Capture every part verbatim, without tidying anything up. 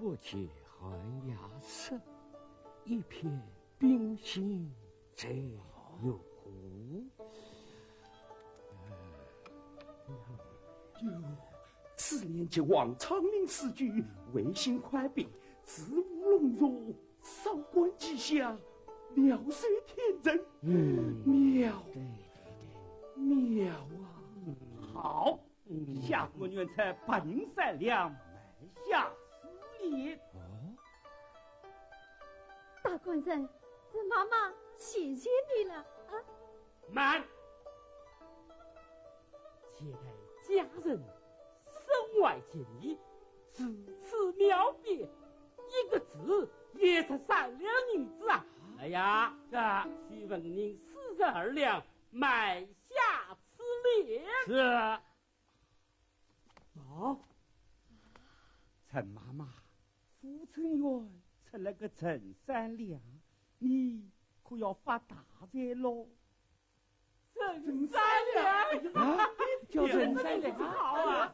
不解寒鸦色，一片冰心在入喉。哟，此联即王昌龄诗句：“未醒宽闭，自无龙座，少观其下，鸟兽天人。”嗯，妙，对对对，妙啊！好，嗯，下官愿出白银三两，买下此联。哦，大官人，这妈妈谢谢你了啊。慢！且待家人身怀绝艺，字词妙笔，一个字也值三两银子啊！哎呀，这，许文宁四十二两，买下此联。是。哦，陈妈妈，富春院出了个陈三两，你可要发大财喽！陈三两啊，叫陈三两啊，好啊！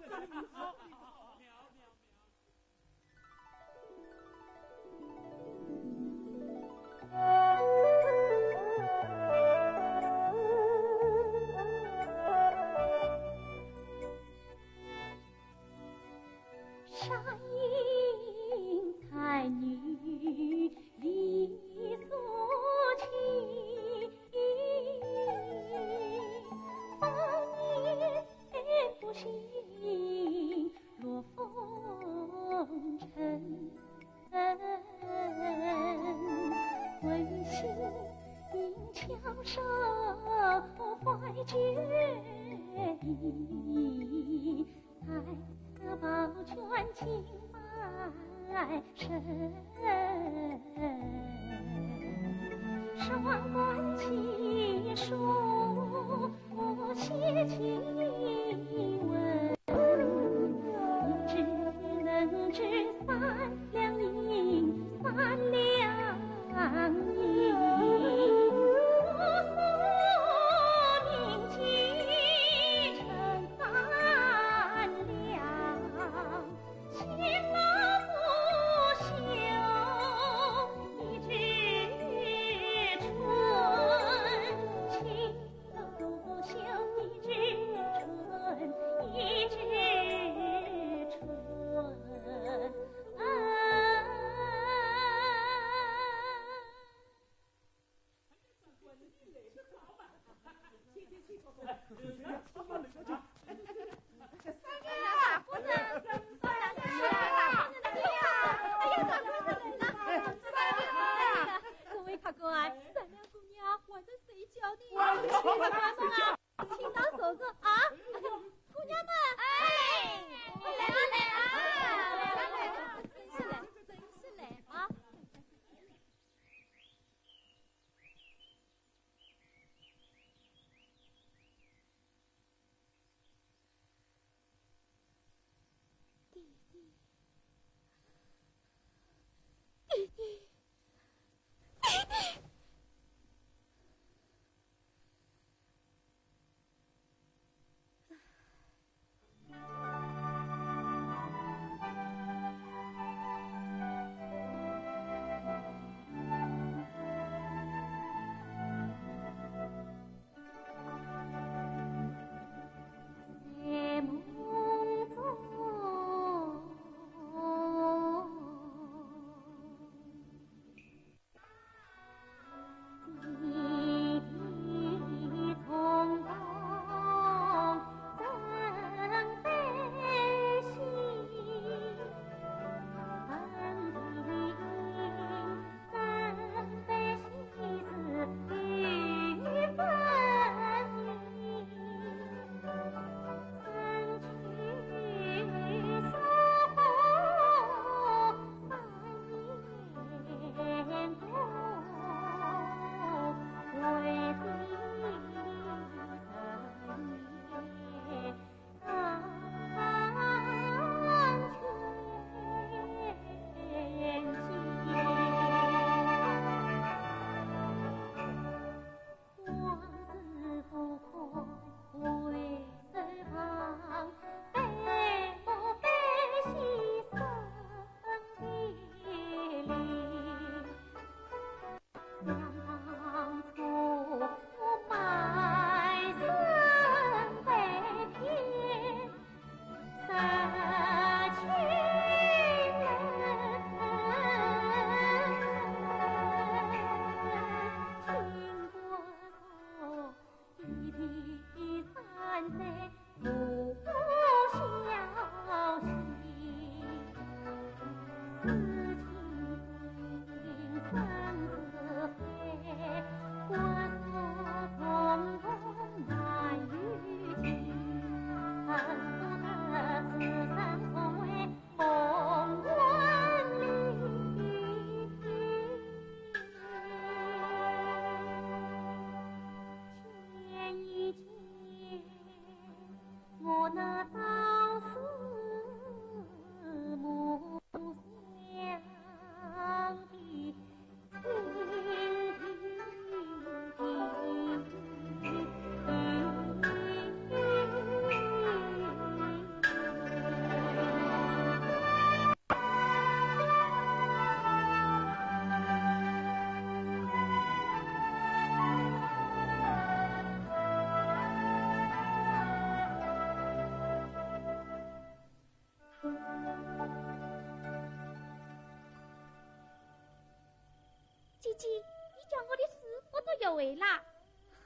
姐姐，你教我的书我都学会了。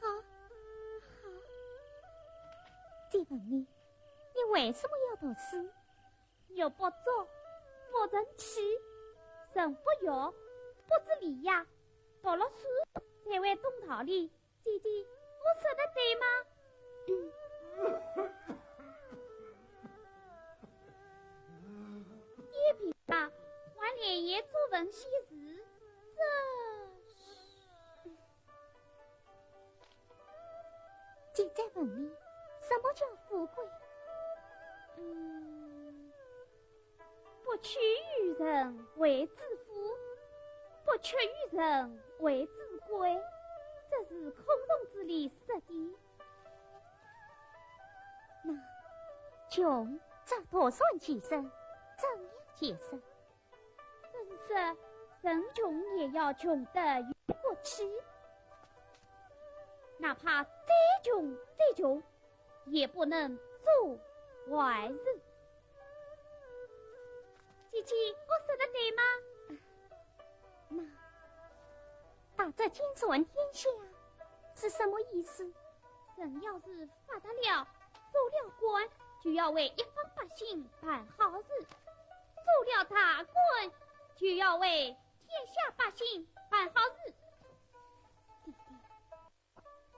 好，好。再问你，你为什么要读书？玉不琢，不成器，人不学，不自立呀。读了书才会懂道理。 姐姐，我说的对吗？爹平啊，还连夜做文献时，这……姐再问你，什么叫富贵？嗯， 不取于人谓之富，不取于人谓之贵，这是孔融之礼说的。那穷则独善其身，怎样解释？这是说人穷也要穷得有骨气，哪怕再穷再穷， 也不能做坏事。姐姐，我说的对吗？那大则兼传天下是什么意思？人要是发达了，做了官，就要为一方百姓办好事；做了大官，就要为天下百姓办好事。爹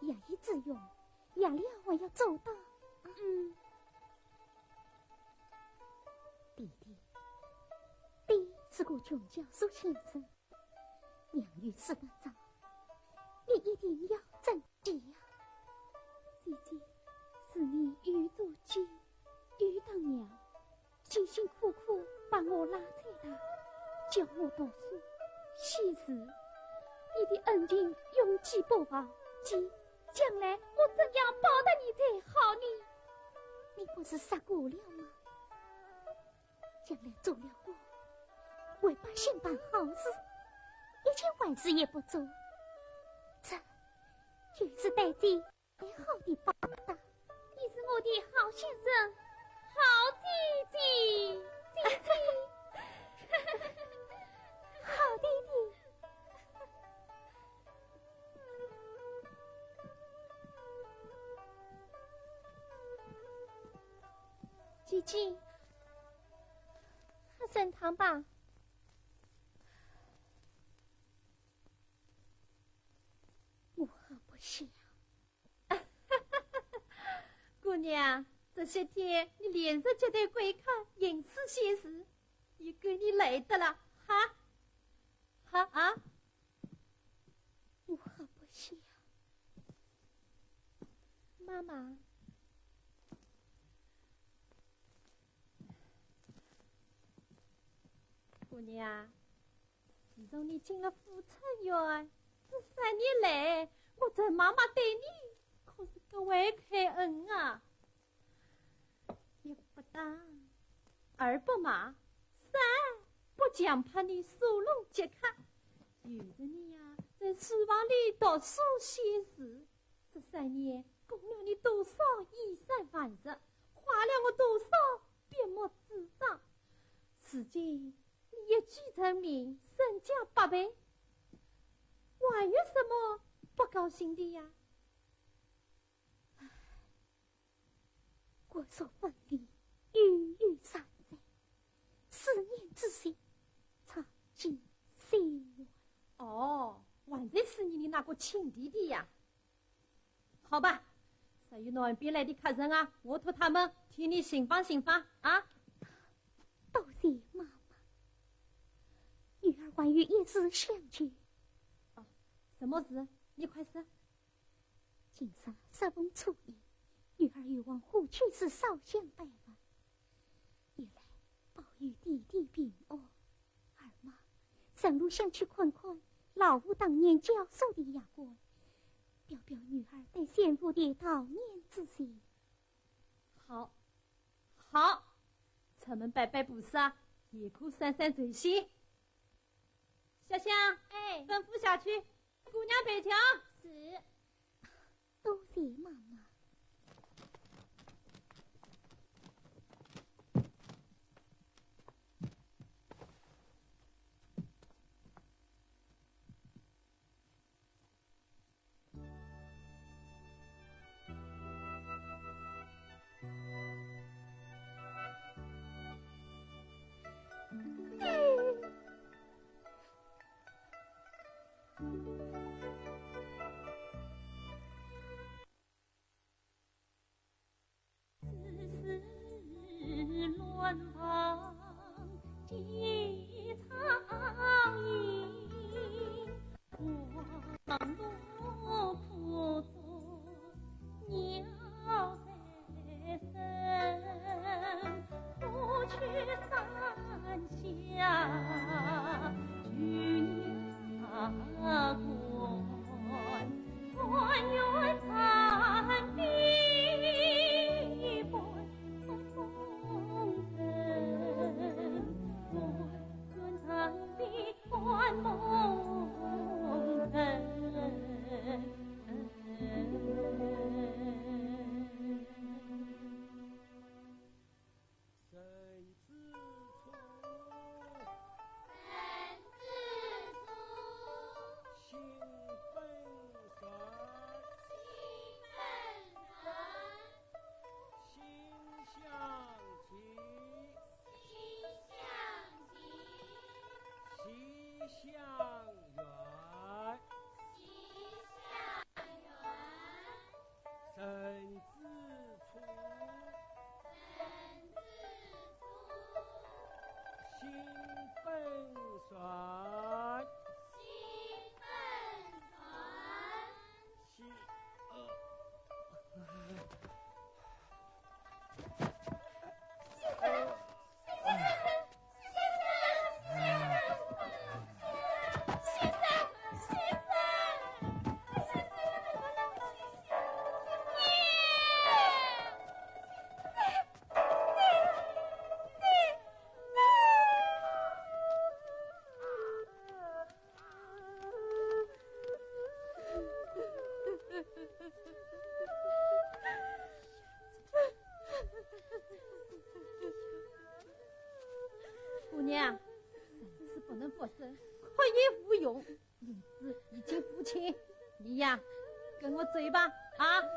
爹， 学以致用，学了还要做到。嗯。爹爹，爹是个穷教书先生，娘有事打仗，你一定要争气呀。姐姐，是你又做爹，又当娘， 辛辛苦苦把我拉扯大，教我读书、写字，你的恩情永记不忘。姐，将来我怎样报答你才好呢？你不是说过了吗？将来做了官，为百姓办好事，一件坏事也不做，这就是对爹 最好的报答。你是我的好先生，好姐姐，姐姐，好弟弟。姐姐，喝参汤吧。我喝不下。 姑娘，这些天你连日接待贵客，吟诗写词，也够你累的了，哈？哈啊？我喝不下。妈妈。姑娘， 自从你进了富春院，这三年来，我陈妈妈对你可是格外开恩啊。一不打，二不骂，三不强迫你耍弄杰克。由着你呀，在书房里读书写字，这三年供了你多少衣衫饭食，花了我多少笔墨纸张。如今 你一举成名，身价百倍，还有什么不高兴的呀？唉，国祚分离，悠悠山在，思念之情，那个亲弟弟呀。好吧，至于南边来的客人啊，我托他们替你寻访寻访啊。多谢妈妈。女儿还有一事相求。哦，什么事？你快说。今日适逢初一，女儿有往虎丘寺烧香拜佛，一来保佑弟弟平安，二嘛，顺路想去看看老夫当年教书的学馆，表表女儿对先父的悼念之情。好，好，出门拜拜菩萨，也可散散罪心。小香，哎，吩咐下去，姑娘备轿。是。多谢妈妈。姑娘，人死不能复生，哭也无用，银子已经付清，你呀，跟我走吧，啊！不，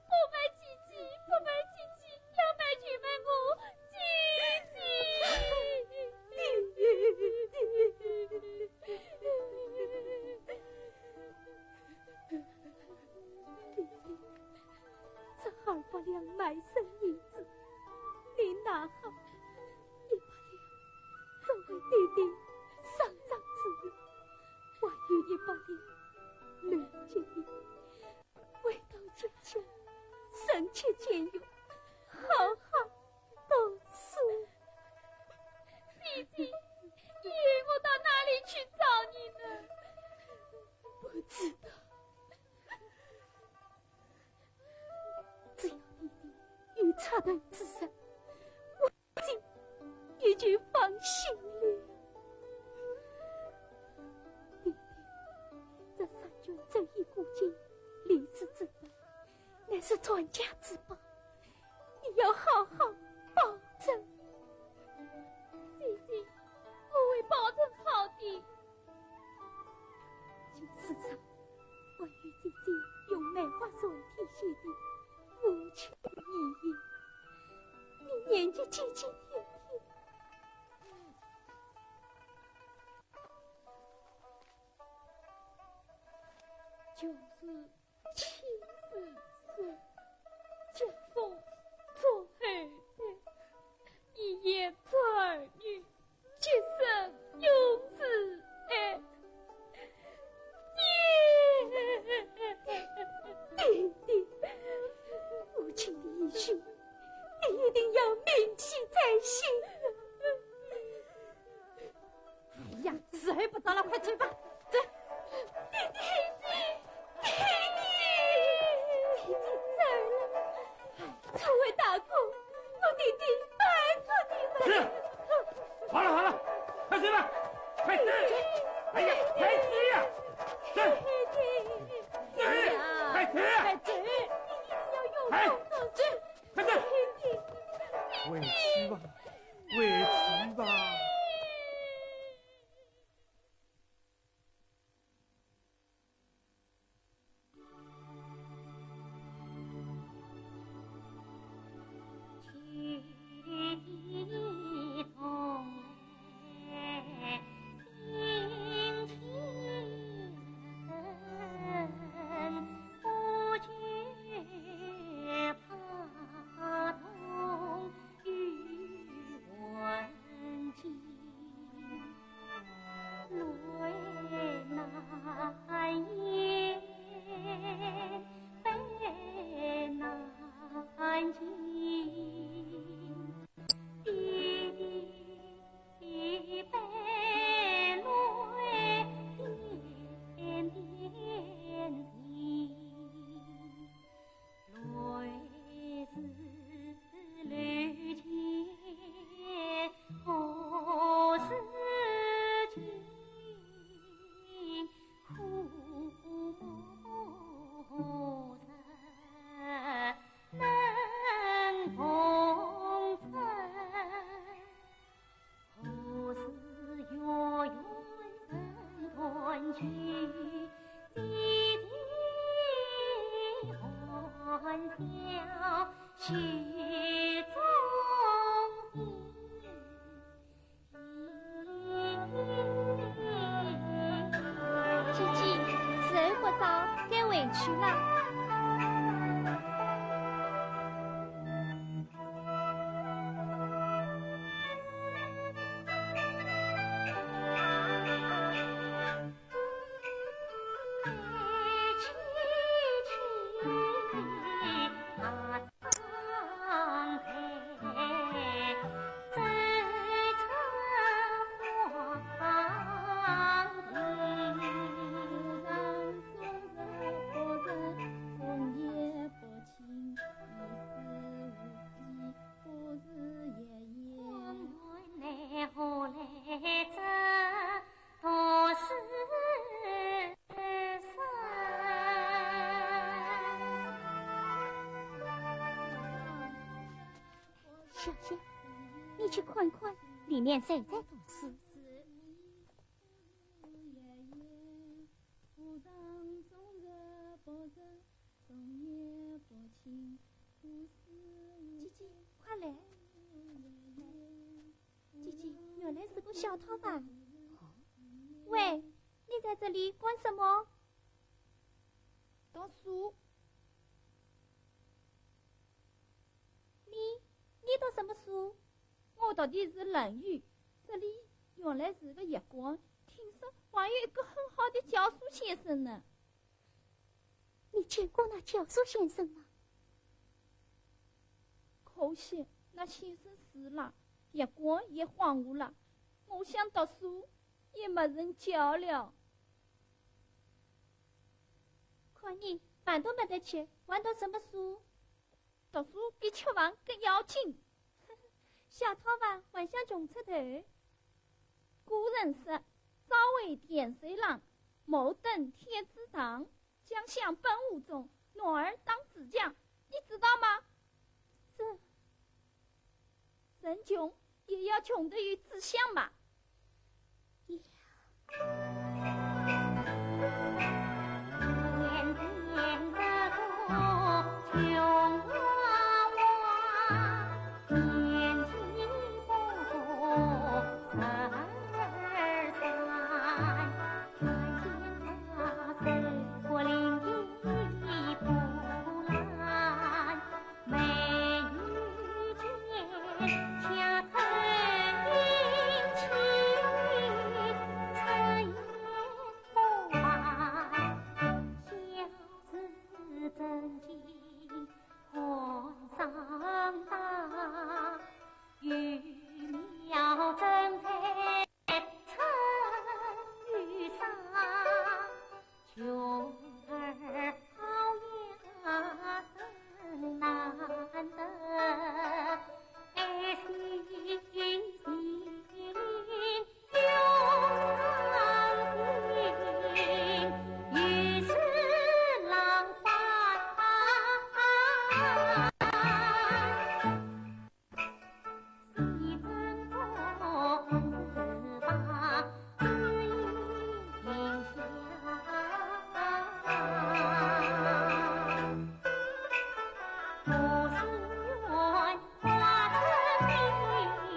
不卖姐姐，不卖姐姐，要卖就卖我姐姐。这二百两卖身银子，你拿好，一百两作为爹爹丧葬之用，还有一百两留给你，回到舅舅，省吃俭用，好好读书。姐姐，以后我到哪里去找你呢？不知道。 只要弟弟有出头之日，我姐也就放心了。弟弟，这三卷咒语古今，历史之宝，乃是传家之宝，你要好好保重。姐姐，我会保重好的。 请师长，关于姐姐用梅花篆题写的《无穷遗言》，你念给姐姐听听。穷时轻似水，家风作后代，一言作儿女，今生永自爱。爹爹，父亲的遗训，你一定要铭记在心。 哎呀，时候不早了，快走吧，走。弟弟，弟弟，弟弟走了。诸位大哥，我弟弟拜托你们。是。好了好了，快走吧，快走。哎呀，快走呀，走。弟弟，走，快走呀。快走。弟弟要有哎，功。走。快走。弟弟。委屈吧，委屈吧。姐姐，时候不早，该回去了。小姐，你去看看，里面谁在读书？姐姐，快来！姐姐，原来是个小套房。喂，你在这里干什么？读书。 你，你读什么书？我读的是《论语》，这里原来是个驿馆，听说还有一个很好的教书先生呢。你见过那教书先生吗？可惜那先生死了，驿馆也荒芜了，我想读书也没人教了。看你饭都没得吃，还读什么书？ 读书比吃饭更要紧。小套房还想穷出头。古人说，朝为田舍郎，暮登天子堂。家乡本无种，男儿当自强。你知道吗？这，人穷 也要穷得有志向嘛。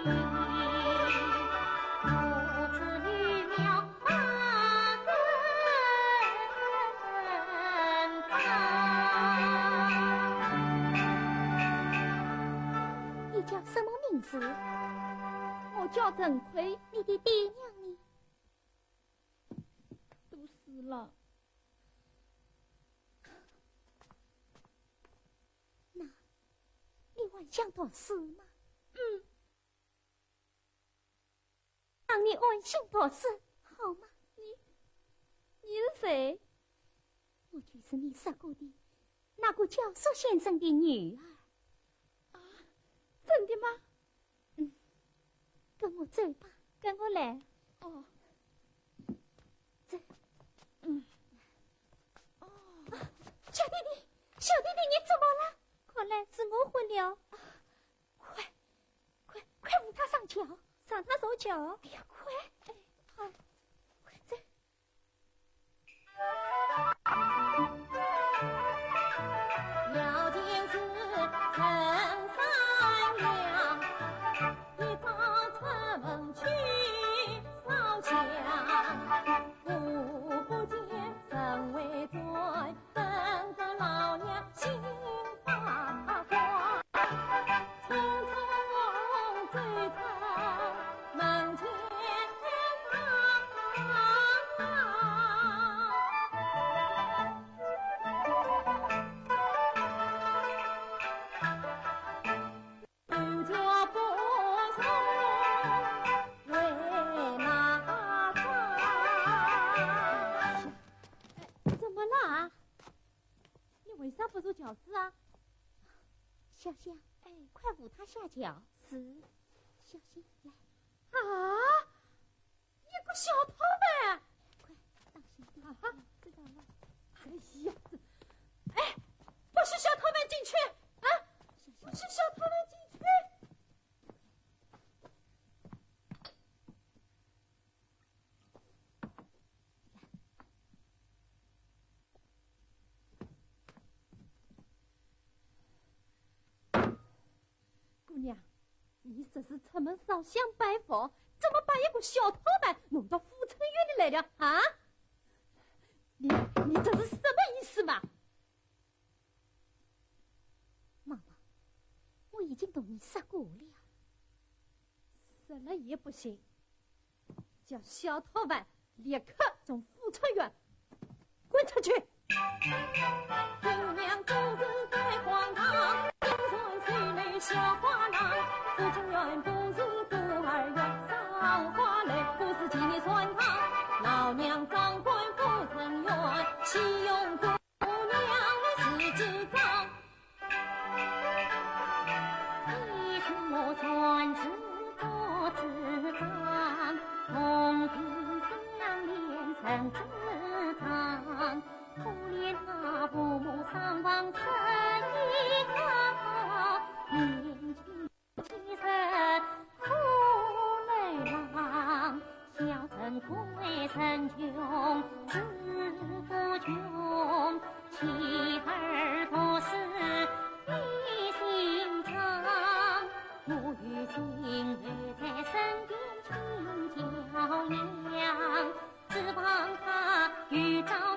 你叫什么名字？我叫陈魁。你的爹娘呢？都死了。那，你还想读书吗？嗯。 让你安心读书，好吗？你，你是谁？我就是你说过的那个教书先生的女儿。啊，真的吗？嗯，跟我走吧。跟我来。哦。走。嗯。哦。啊，小弟弟，小弟弟，你怎么了？看来是我昏了。啊，快， 快，快扶他上轿。上他手脚。哎呀，快！哎，好，快走。怎么了啊？你为啥不坐轿子啊？小香，哎，快扶他下轿。是。小心，来。啊！一个小偷犯！快，当心点。啊哈，知道了。哎呀，这，哎，不许小偷犯进去啊！不许小偷犯进去！ 姑娘，你这是出门烧香拜佛，怎么把一个小偷犯弄到富春园里来了啊？你，你这是什么意思嘛？妈妈，我已经同你说过了。说了也不行， 叫小偷犯立刻从富春园滚出去。 你到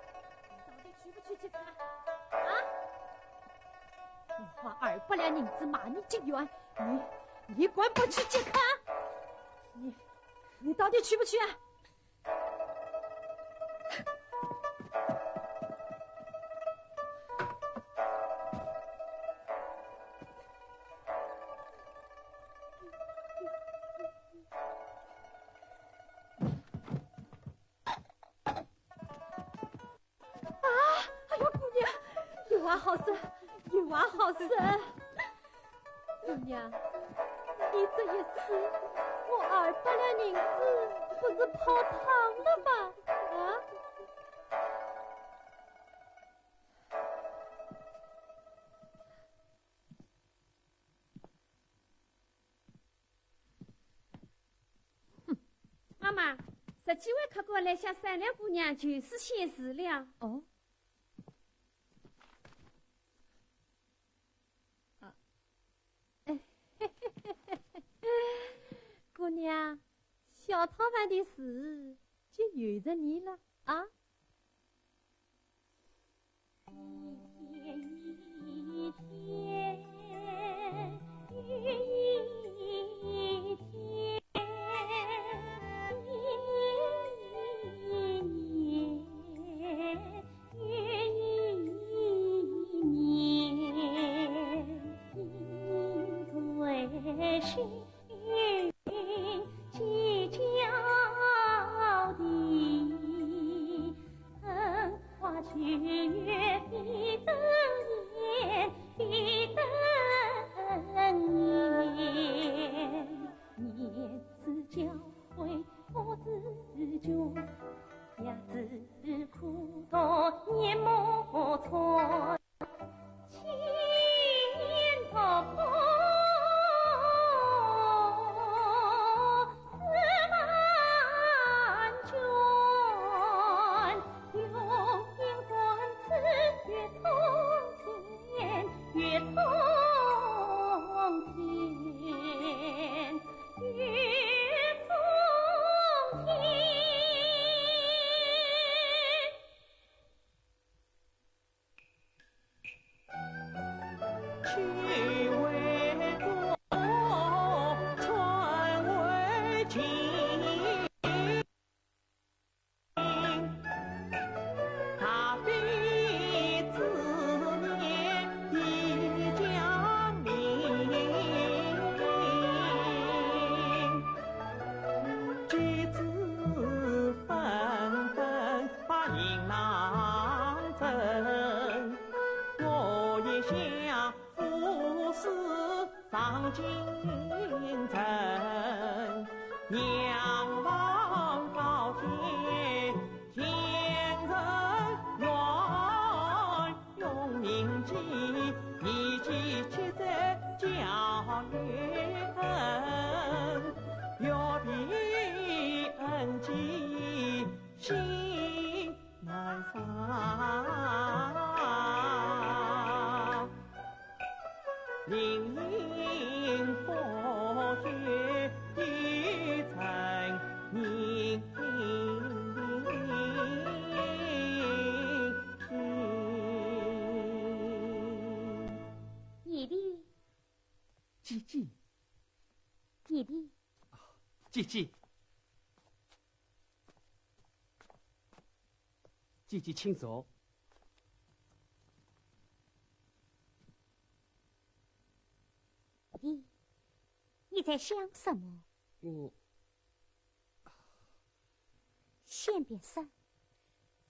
底去不去接他？啊？你花二百两银子卖你结缘，你，你敢不去接他？你，你到底去不去啊？啊，哎呀，姑娘，有话好说，有话好说。姑娘，你这一死，我二百两银子不是泡汤了吧？啊？妈妈，十几位客官来向三两姑娘求书献词了。哦。啊。姑娘，小套房的事就由着你了啊。姐姐。姐姐。姐姐。姐姐。 姐姐，请坐。你，你在想什么？我……先别说，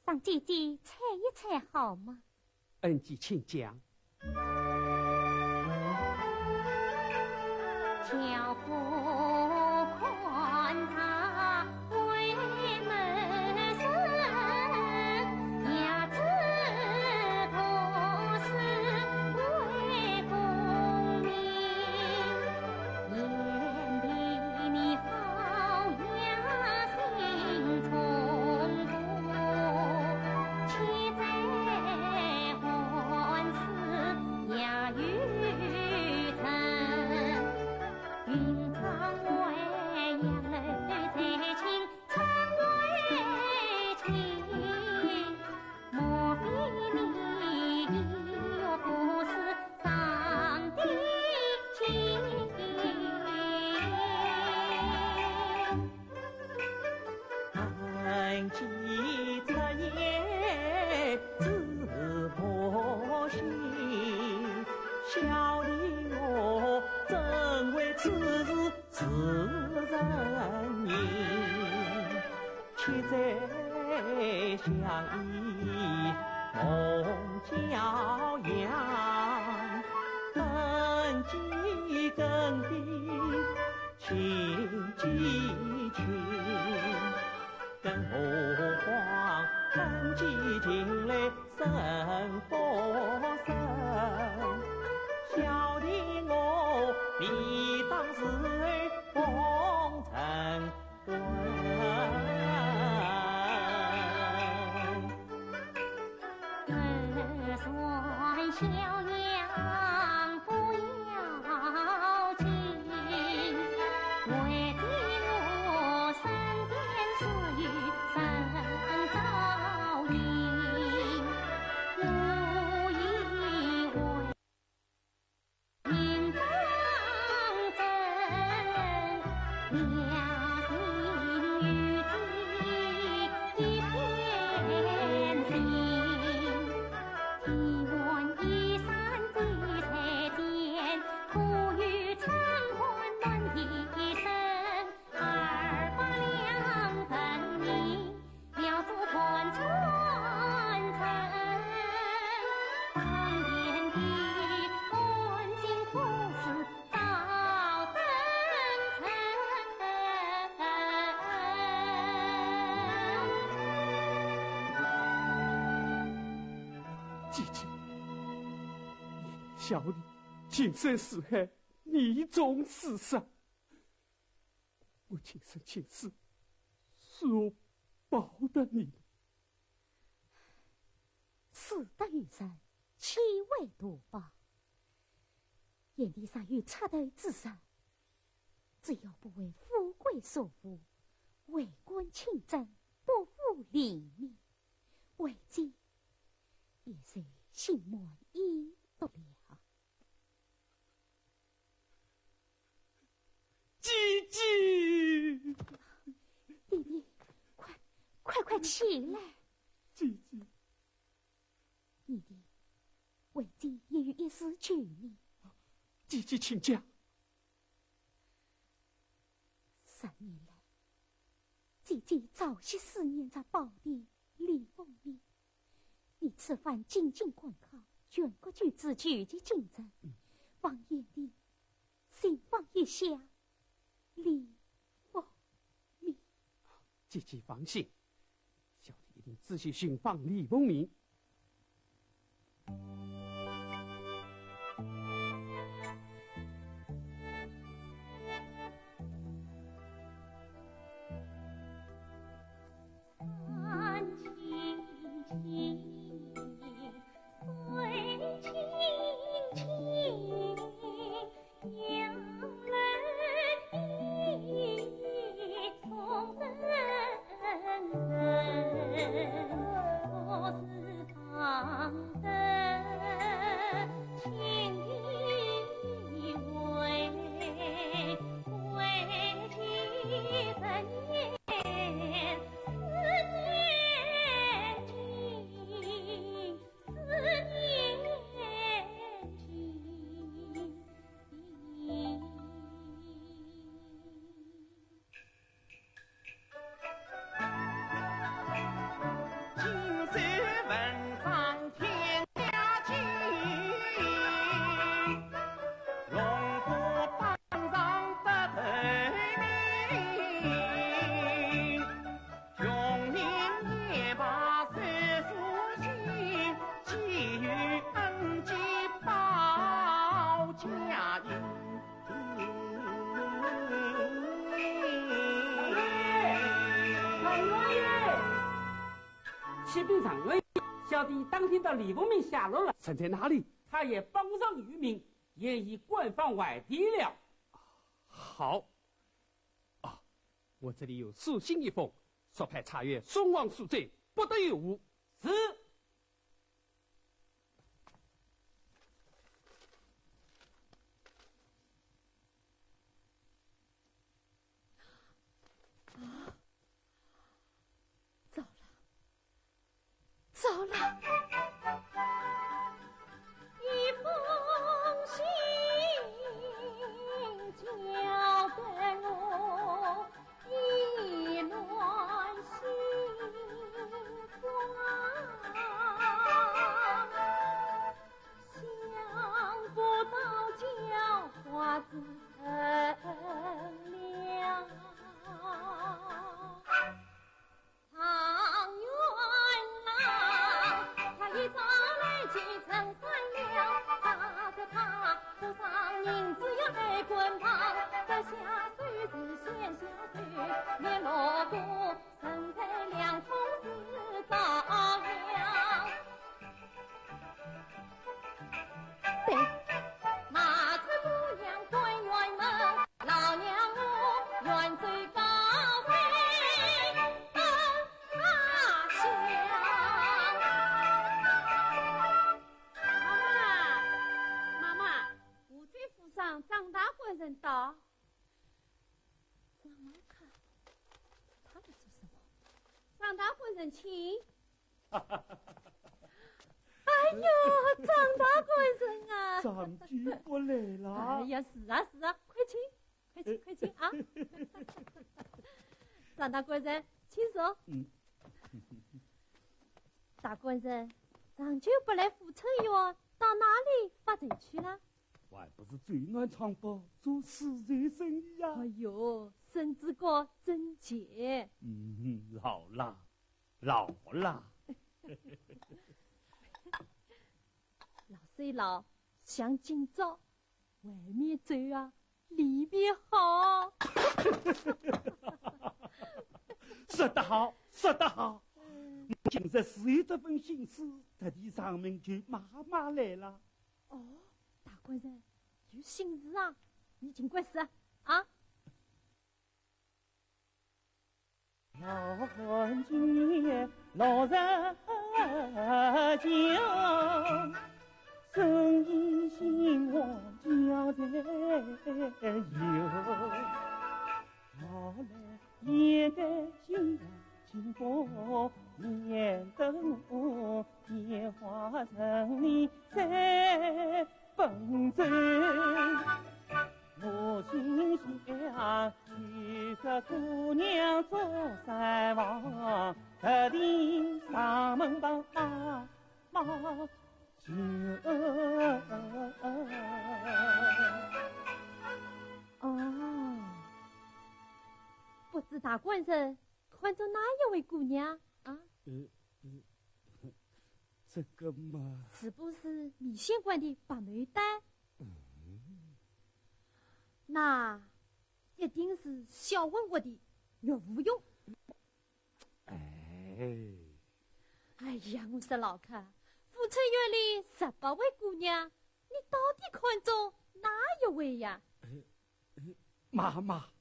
让姐姐猜一猜好吗？ 恩姐，请讲。世事自人言，千载相依梦骄阳。更记更的情记情，更何况更记情来 生不生？晓得我理当是风尘滚。姐姐，小弟情深似海，义重似山。 我情深情死，如何报答你呢？死得有人，岂为图报？贤弟尚有出头之日，只要不为富贵所负，为官清正，不负黎民，为姐也是心满意足了。 姐姐，弟弟，快，快快起来！姐姐，弟弟，为姐也有一事求你。姐姐请讲。十年来，姐姐朝夕思念着胞弟李凤鸣。 你此番进京赶考，全国举子聚集京城，望贤弟寻访一下李凤鸣。姐姐放心，小弟一定仔细寻访李凤鸣。启禀状元爷，小弟打听到李凤鸣下落了。身在哪里？他也榜上有名，现已赶返外地了。好。啊，我这里有书信一封，速派差役送往苏州，不得有误。是。 糟了，糟了！一封信件。棍棒，得下手是先下手，面目过，身在两空是着凉。对，拿出姑娘官员们，老娘我远走高飞奔他乡。妈妈，妈妈，我在府上张大官人到。 张老太，她在做什么？张大官人请。哎呦，张大官人啊！张九不来了。哎呀，是啊，是啊，快请，快请，快请啊！张大官人，请坐。嗯。大官人，张九不来富春园，到哪里发财去了？ 还不是走南闯北，做丝绸生意呀。哎呦，身子骨真健。嗯，老了，老了。老虽老，像今朝，外面走啊，里面好。说得好，说得好。我今日是有这份心思，特地上门求妈妈来了。 哦，大官人，有心事啊，你尽管说啊。老汉今年六十九，生意兴旺家财有。老来 现在新郎新妇，免得我年华人里再奔走。我心想，娶个姑娘做三房，特地上门拜妈妈舅。哦，不知大官人 看中哪一位姑娘啊？呃，呃，这个嘛，是不是米线馆的白牡丹？嗯。那一定是小文屋的岳无忧。哎。哎呀，我说老客，富春园里十八位姑娘，你到底看中哪一位呀？哎，哎，妈妈，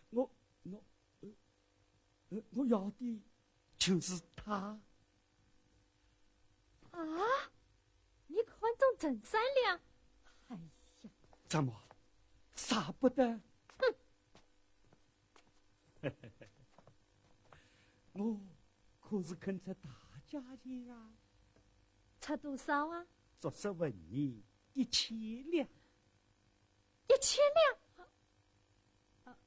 我，我，呃， 呃，我要的就是她。啊？你看中陈三娘？哎呀，怎么，舍不得？哼！我可是肯出大价钱呀。出多少啊？说是问你一千两。一千两？ 啊，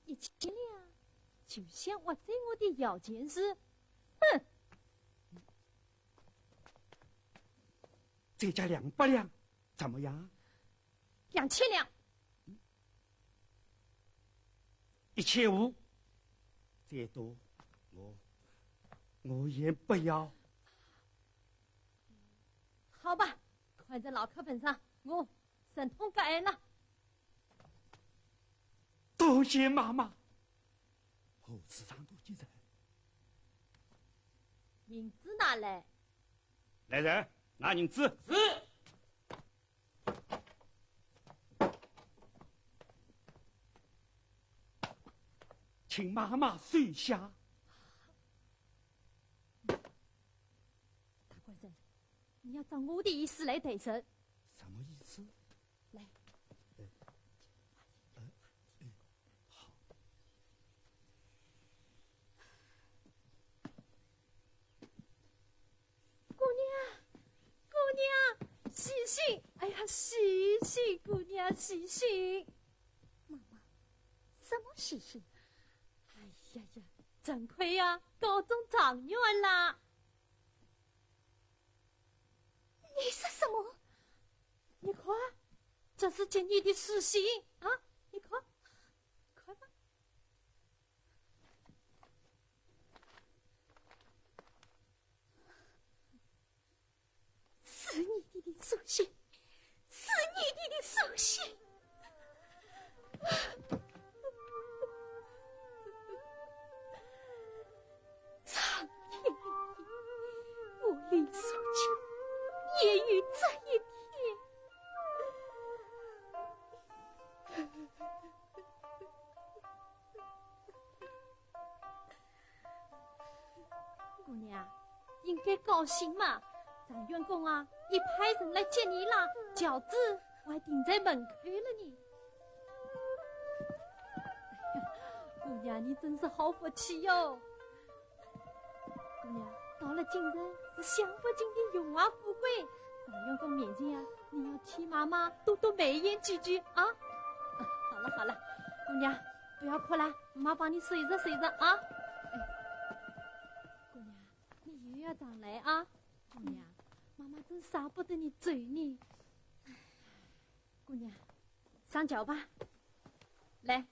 一千两就想挖走我的摇钱树？哼！再加两百两，怎么样？两千两。一千五，再多，我，我也不要。好吧，看在老客份上，我 忍痛割爱了。多谢妈妈，何时上多几人？银子拿来。来人，拿银子。是。请妈妈收下。大官人， 你要照我的意思来办事。什么意思？来。呃，呃，好。姑娘，姑娘，醒醒！哎呀，醒醒，姑娘，醒醒！妈妈，什么醒醒？哎呀呀，陈魁呀，考中状元啦！ 你说什么？你看，这是给你的书信啊！你看，看吧。是你的的书信，是你的的书姑娘，应该高兴嘛，状元公啊，一派人来接你啦，轿子还停在门口了呢。哎呀，姑娘，你真是好福气哟。姑娘，到了京城是享不尽的荣华富贵，状元公面前啊，你要替妈妈多多美言几句啊。啊，好了好了，姑娘，不要哭了，妈妈帮你收拾收拾啊。哎，姑娘，你又要上来啊。姑娘，妈妈真舍不得你走呢。姑娘，上轿吧。来，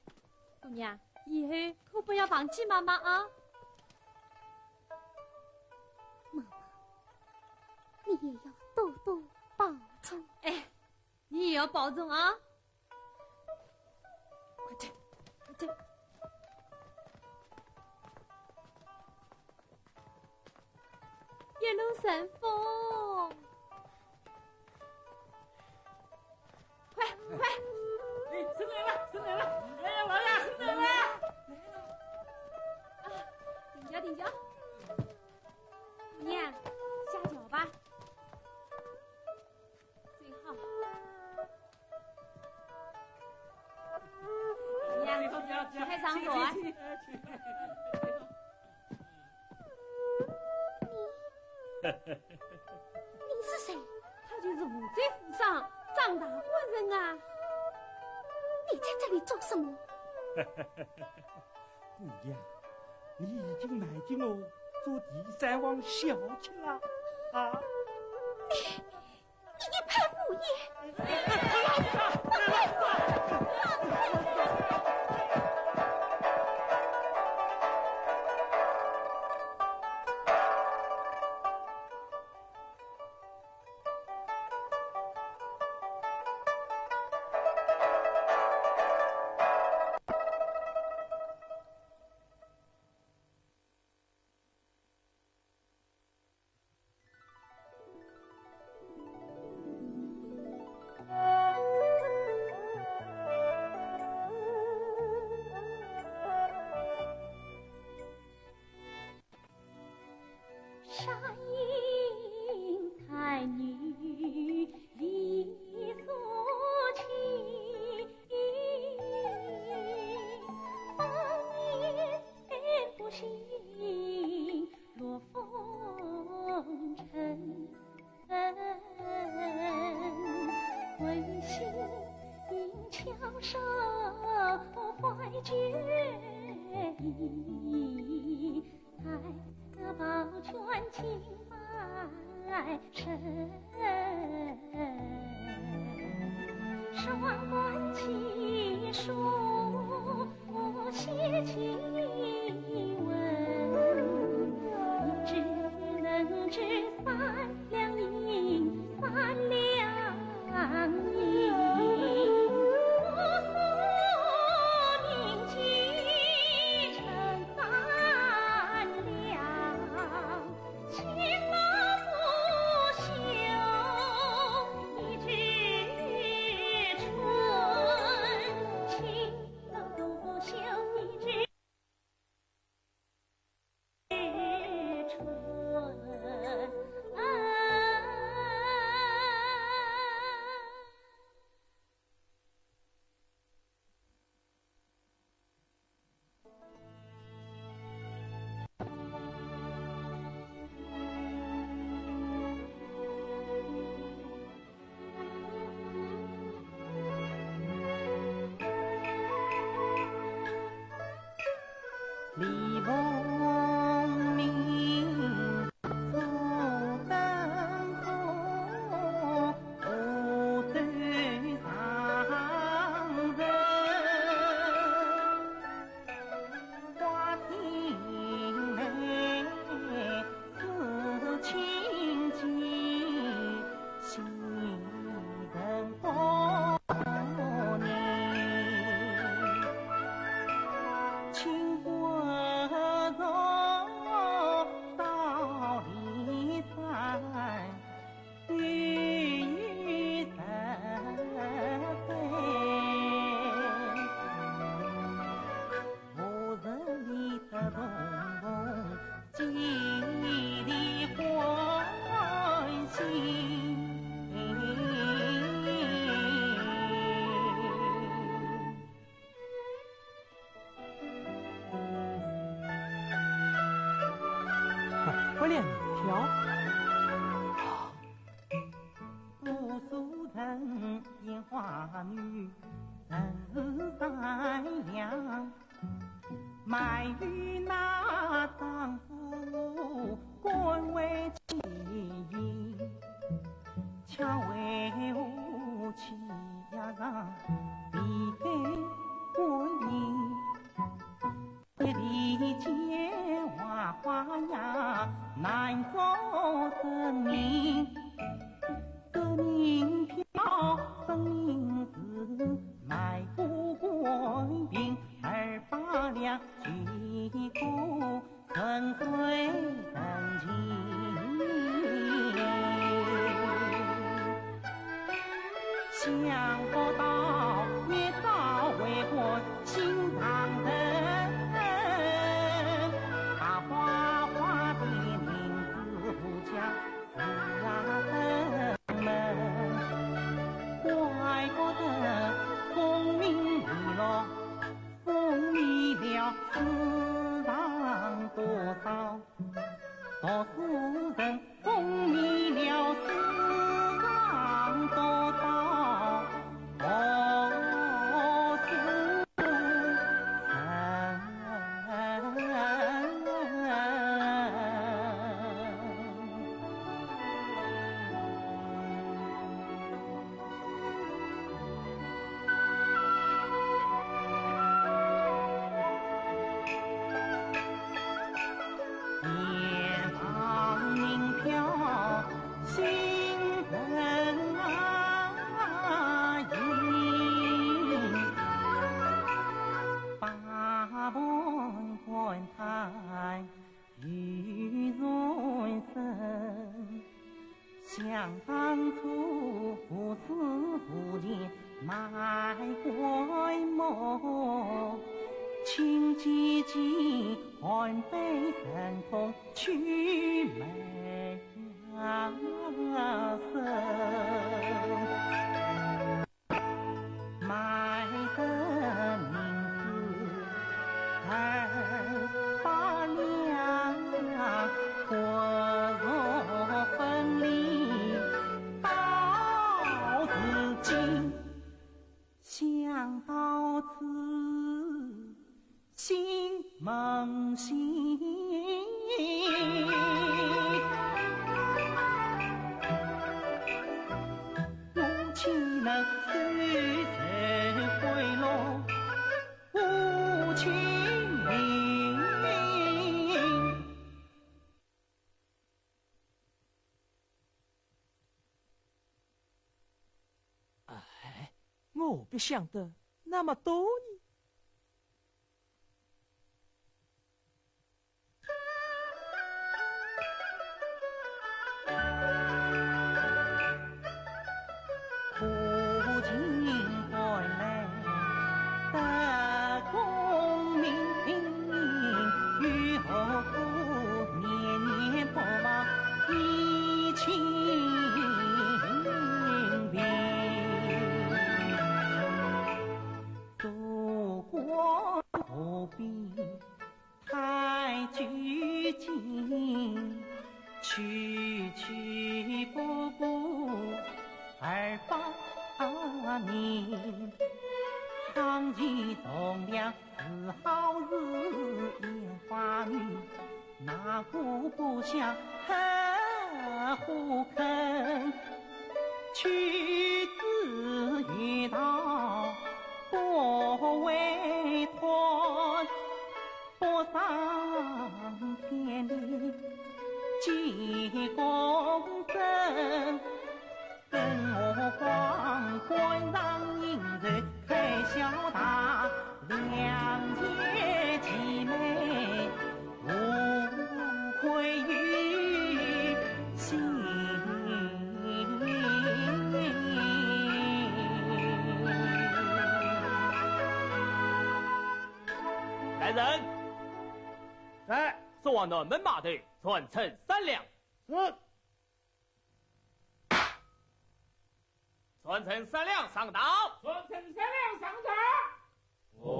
姑娘，以后可不要忘记妈妈啊。妈妈，你也要多多保重。哎，你也要保重啊。快点，快点。一路顺风。快，快。哎，升来了，升来了。哎呀，老爷，升来了。啊，停轿，停轿。姑娘，下轿吧。最好。姑娘，请快上座啊。你，你是谁？他就是吴州府上张大官人啊。你在这里做什么？姑娘，你已经瞒着我做第三房小姐了啊！你，你一派胡言！面飘。读书人，烟花女，人是善良，卖鱼那丈夫官为其一，巧为夫妻呀上，离开婚姻。 一地间花花呀，难做生命。这银票分明是卖个官凭，二百两，几个 顺水顺情。想不到一朝为官心上人，把花花的银子付家自家登门。怪不得功名利禄，风迷了世上多少 读书人，功名利禄世上多少读书人。眼望银飘心神啊，银八万官太 有人生。想当初父死父亡卖棺木，亲姐姐寒悲忍痛去卖身。 卖得银子二百两，骨肉分离到如今。想到此， 心怦悆。我岂能袖手回落无情人？哎，我不想得那么多呢。 苦尽甘来得功名，又何苦念念不忘一清平？做官何必 太拘谨，区区不过二百年，苍气从良是好事，烟花女，哪个不想吃苦？ 去之有道不回头，不上天地几公升，更何况官场应酬开销大，良姐姐妹 无愧于心。来人！在。送往南门码头，船程三两。是。 船程三两上道。船程三两上道。哦。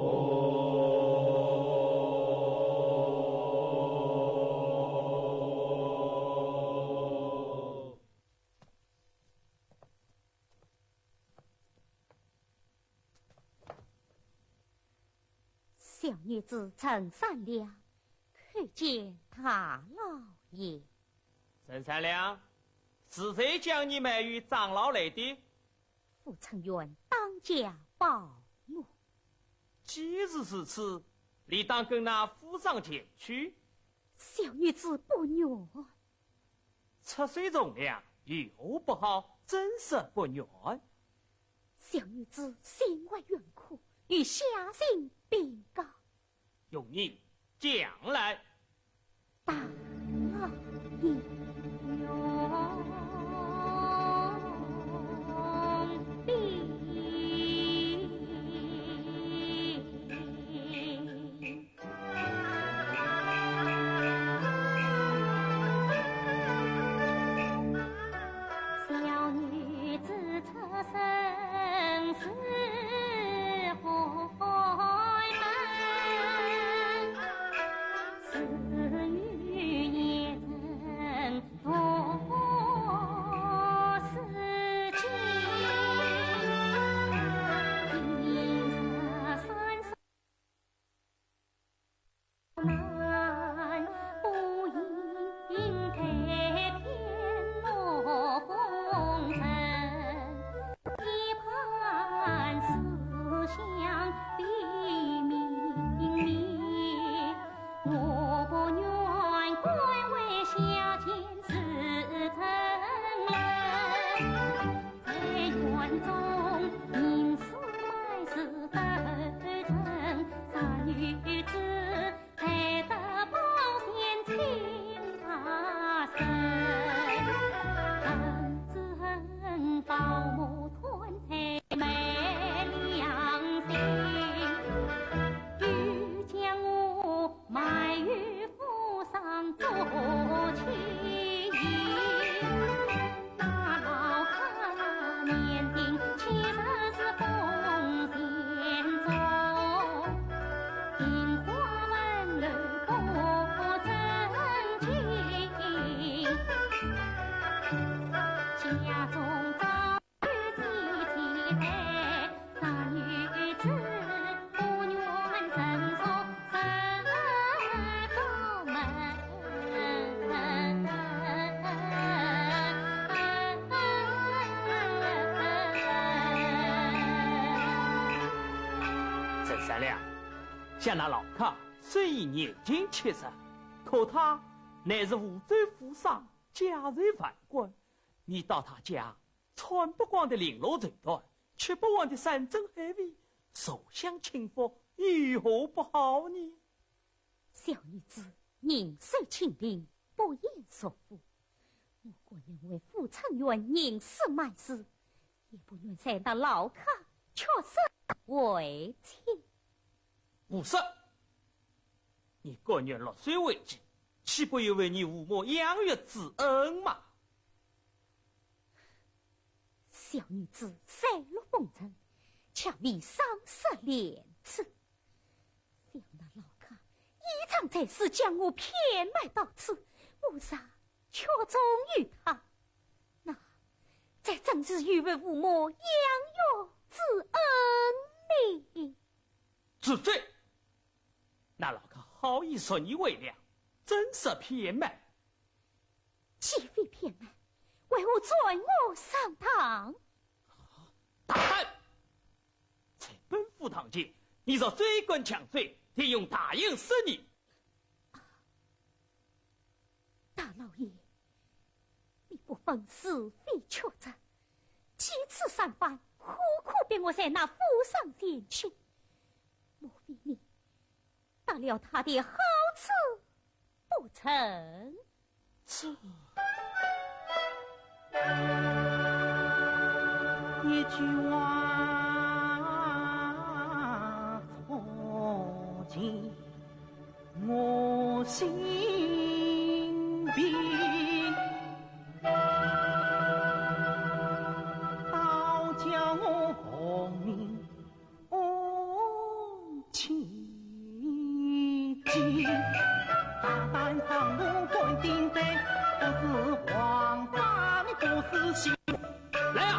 小女子陈善良，叩见大老爷。陈善良，是谁将你卖与张老来的？傅春元当街暴怒。既是如此，理当跟那府上前去。小女子不愿。出手从良，有何不好？怎说不愿？小女子心怀怨苦，与下情禀告。容你讲来。大老爷。陈善良，想那老客虽然年近七十，可他乃是湖州府上，家财万贯。你到他家，穿不光的绫罗绸缎，吃不完的山珍海味，坐享清福，有何不好呢？小女子 人受清贫，不言束缚。我甘愿为傅春元吟诗卖诗，也不愿在那老客屈身为妻。胡说！你甘愿落水为妻，岂不有违你父母养育之恩吗？小女子在落风尘，却未尝失廉耻。 想那老客一场才是将我骗卖到此，我若屈从于他，那这真是有违父母养育之恩呢。住嘴！那老客好意收你为良，怎说骗卖？岂非骗卖，为何斩我上当？大胆！ 在本府堂前，你若追赶强追，定用大刑处死你。大老爷，你不分是非曲折，几次三番，苦苦逼我在那府上前去，莫非你得了他的好处不成？ 这一句话戳进我心病，倒叫我奉命 哦，请起。大胆上路关定罪，不是王法，你不是行。来啊！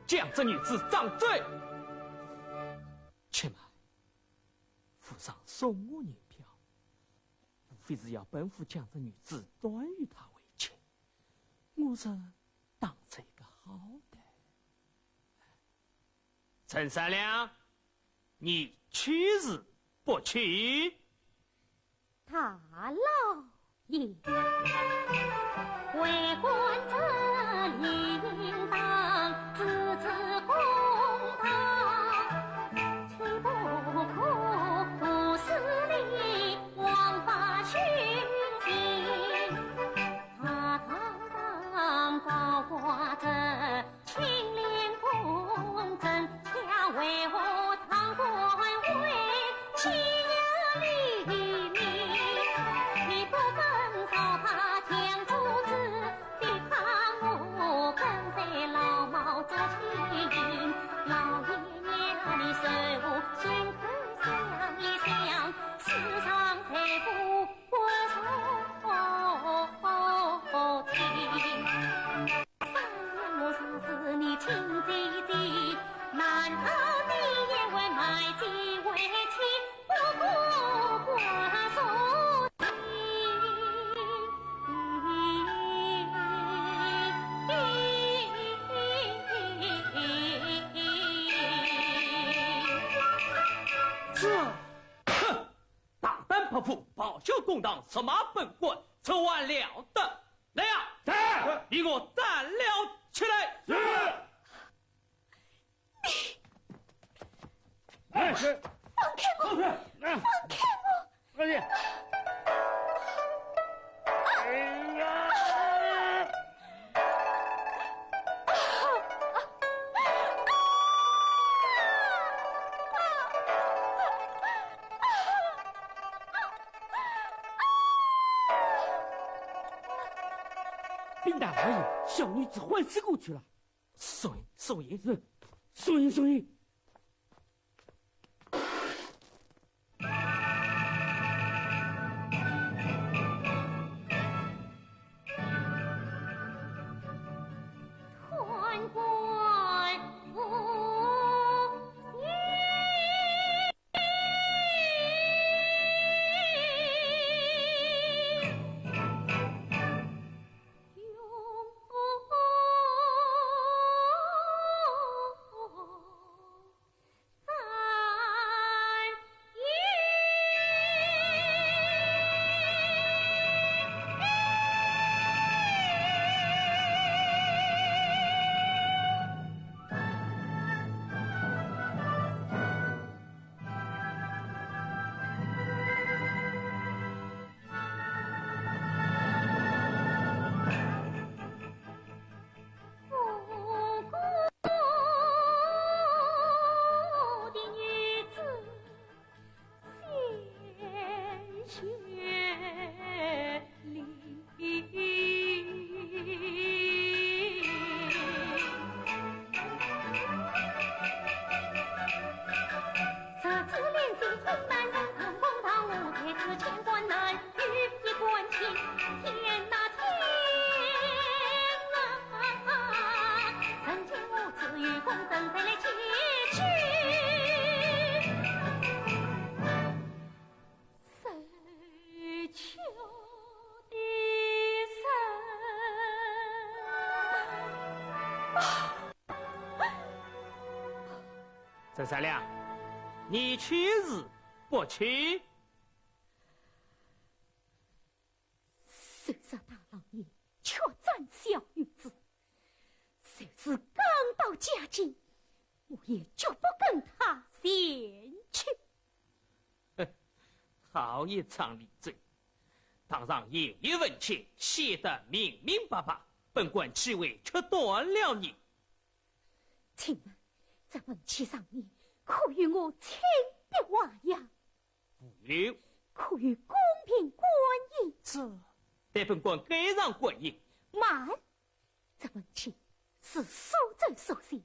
将这女子斩罪。且慢，府上送我银票，无非是要本府将这女子断与他为亲，我是当这个好的。陈三两，你去是不去？ 大老爷。为官者理应当，主持公道，切不可无事理，枉法寻情。大堂上高挂着 清廉公正，恰为我当官为，岂有黎民？你不分朝派强弱之，逼迫我跟随老毛做亲。老爷娘你受我，心口想一想，时常在乎我说情。 我若是你亲姐姐，难道你也会卖姐为妻，不顾我说情？这，哼，大胆泼妇，咆哮公堂，辱骂本官，这还了得！ 来呀！在！与我斩了起来！是。哎，放开我！放开！放开我！快点！哎呀！ 禀大老爷，小女子昏死过去了。送，送医。是，送医，送医。陈三两，你去是不去？谁知大老爷却斩小女子，就是刚到嘉靖，我也绝不跟他前去。 好一场理罪！堂上有一文契，写得明明白白，本官岂会却断了呢？请问，这文契上面可有我亲笔画押？无有。可有公凭官印？这，待本官盖上官印。慢！ 这文契是苏州所写，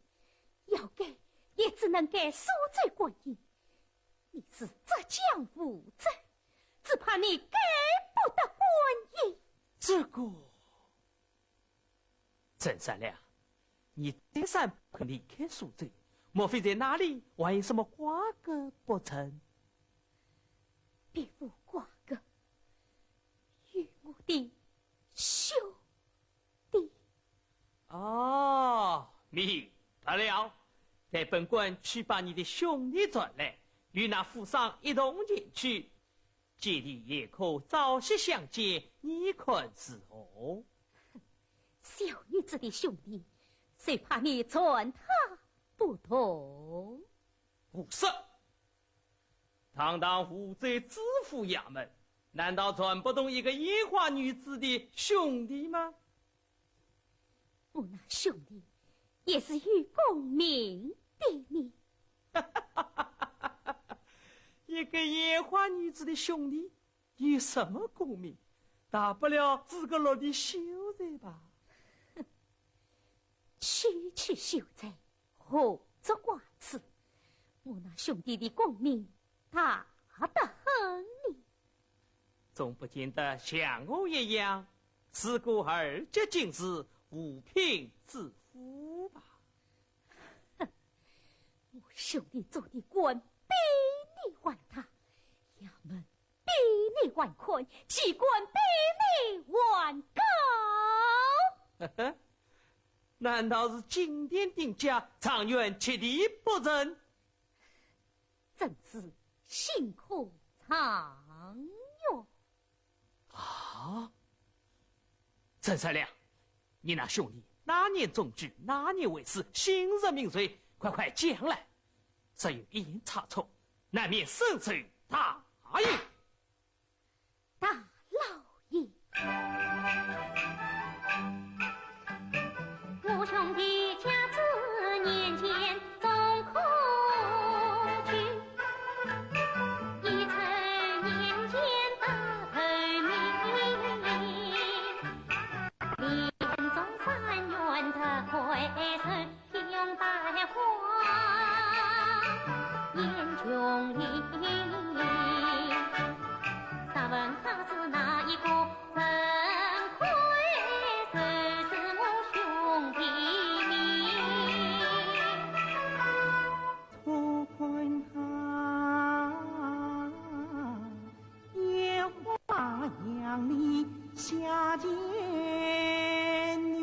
要盖也只能盖苏州官印。你是浙江湖州，只怕你盖不得官印。这个，陈三两，你再三不肯离开苏州，莫非在那里还有什么瓜葛不成？别无瓜葛，与我的兄弟。哦，明白了。待本官去把你的兄弟找来，与那富商一同前去， 姐弟也可朝夕相见，你看如何？小女子的兄弟，谁怕你传他不动？胡说！堂堂湖州知府衙门，难道传不动一个烟花女子的兄弟吗？ 我那兄弟也是有功名的呢。一个烟花女子的兄弟有什么功名？大不了是个落地秀才吧。区区秀才，何足挂齿？我那兄弟的功名大得很呢。 总不见得像我一样，是个二级进士、五品知府吧？哼，我兄弟做的官比你还大，衙门比你还宽，机关比你还高。呵呵，难道是金殿顶家，状元及第不成？ 真是新科状元。啊，陈三良，你那兄弟哪年中举，哪年会试，姓甚名谁，快快讲来。若有一言差错，难免深受大刑。 大老爷。我兄弟甲子年间中科举，乙丑年间得头名，连中三元得魁首。 披红戴花，眼中丽。若问他是哪一个，怎会就是我兄弟呢？错怪他 烟花巷里下贱女，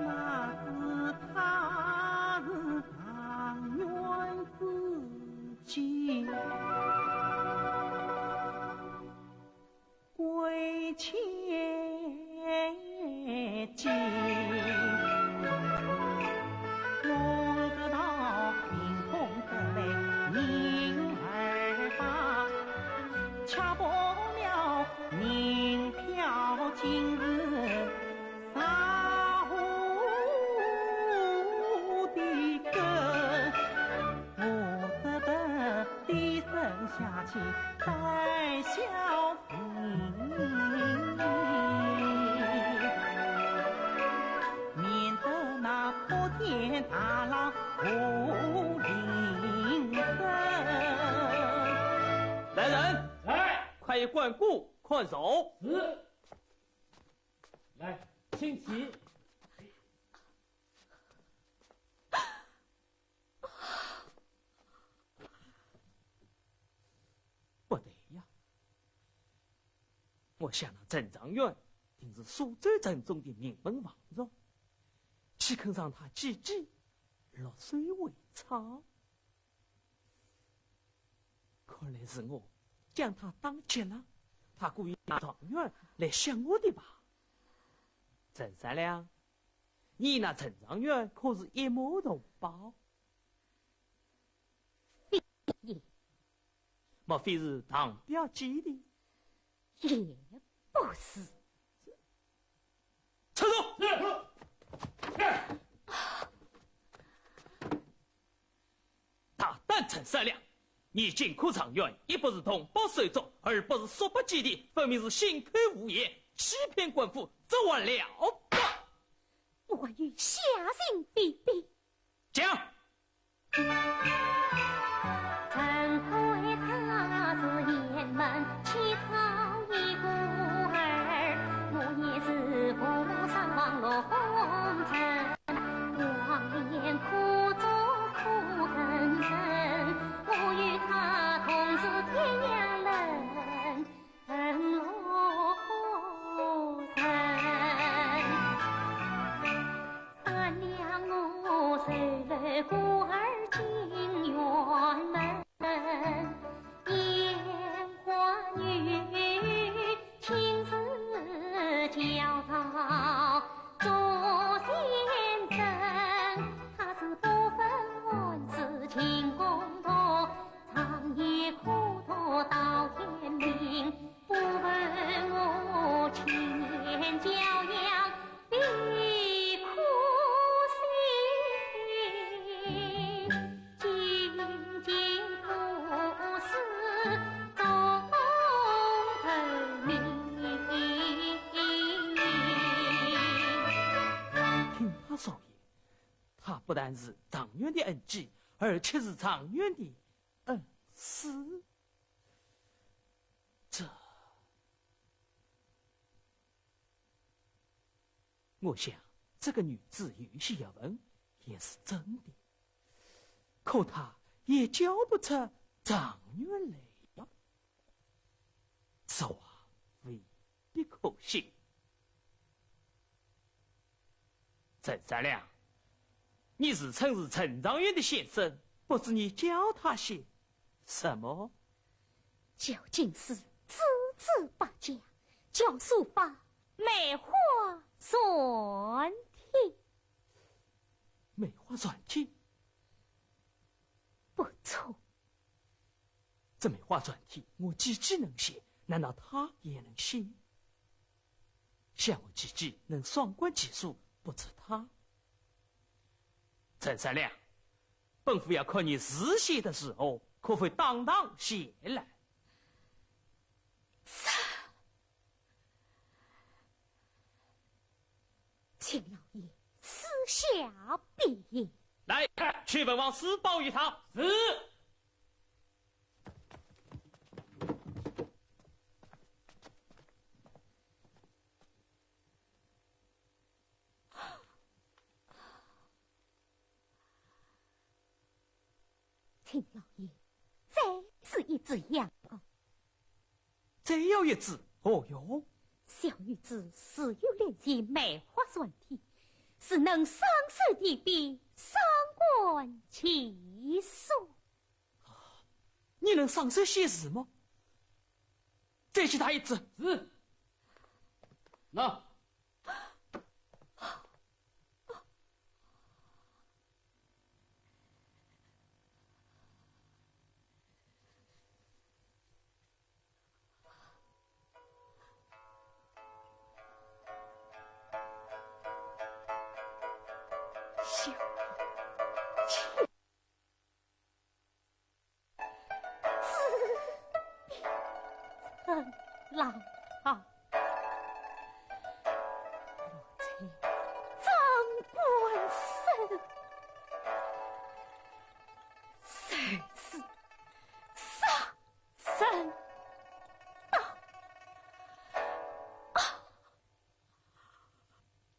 那是他是状元之妻。 归千金。我知道凭空得来银二百，吃不了银票金子。 杀我的根，我只得低声下气带小平，免得那泼天大浪胡林生。来人，来，快与官过看守。是。 来，请起。不对呀，我想那陈状元定是苏州城中的名门望族，岂肯让他姐姐落水为草？ 看来是我将他打急了，他故意拿状元来吓我的吧？陈三两，你那陈状元可是一母同胞？非也。莫非是堂表姐弟？也不是。住手！是。 大胆陈三两，你金科状元，一不是同胞手足，二不是叔伯姐弟，分明是信口胡言，欺骗官府，这还了得？我与下人比比。讲。孤山望落红尘，黄连苦中苦更深，我与他同是天涯人，更落人。三两我受了孤儿进辕门， 烟花女亲自教导做先生，她是不分寒暑勤工读，长夜苦读到天明，不问我欠教养 的苦心，今今不是做功名。听他所言，他不但是状元的恩基，而且是状元的恩师。这 我想，这个女子有些学问也是真的，可她也教不出状元来呀。此话未必可信。陈三两，你自称是陈状元的先生，不知你教她些什么？教经书，字字百家， 教书法，梅花篆帖。梅花篆帖？不错。这梅花篆帖我姐姐能写，难道她也能写？想我姐姐能双关奇书，不止她。陈三两，本府要看你字写的如何，可否当堂写来？ 请老爷赐下笔。来，去问王师宝与他。是。请老爷再赐一支阳光。 再要一支，何用？小女子自幼练习梅花篆帖，自能双手提笔，双关奇书。你能双手写字么？再借他一支。是。喏。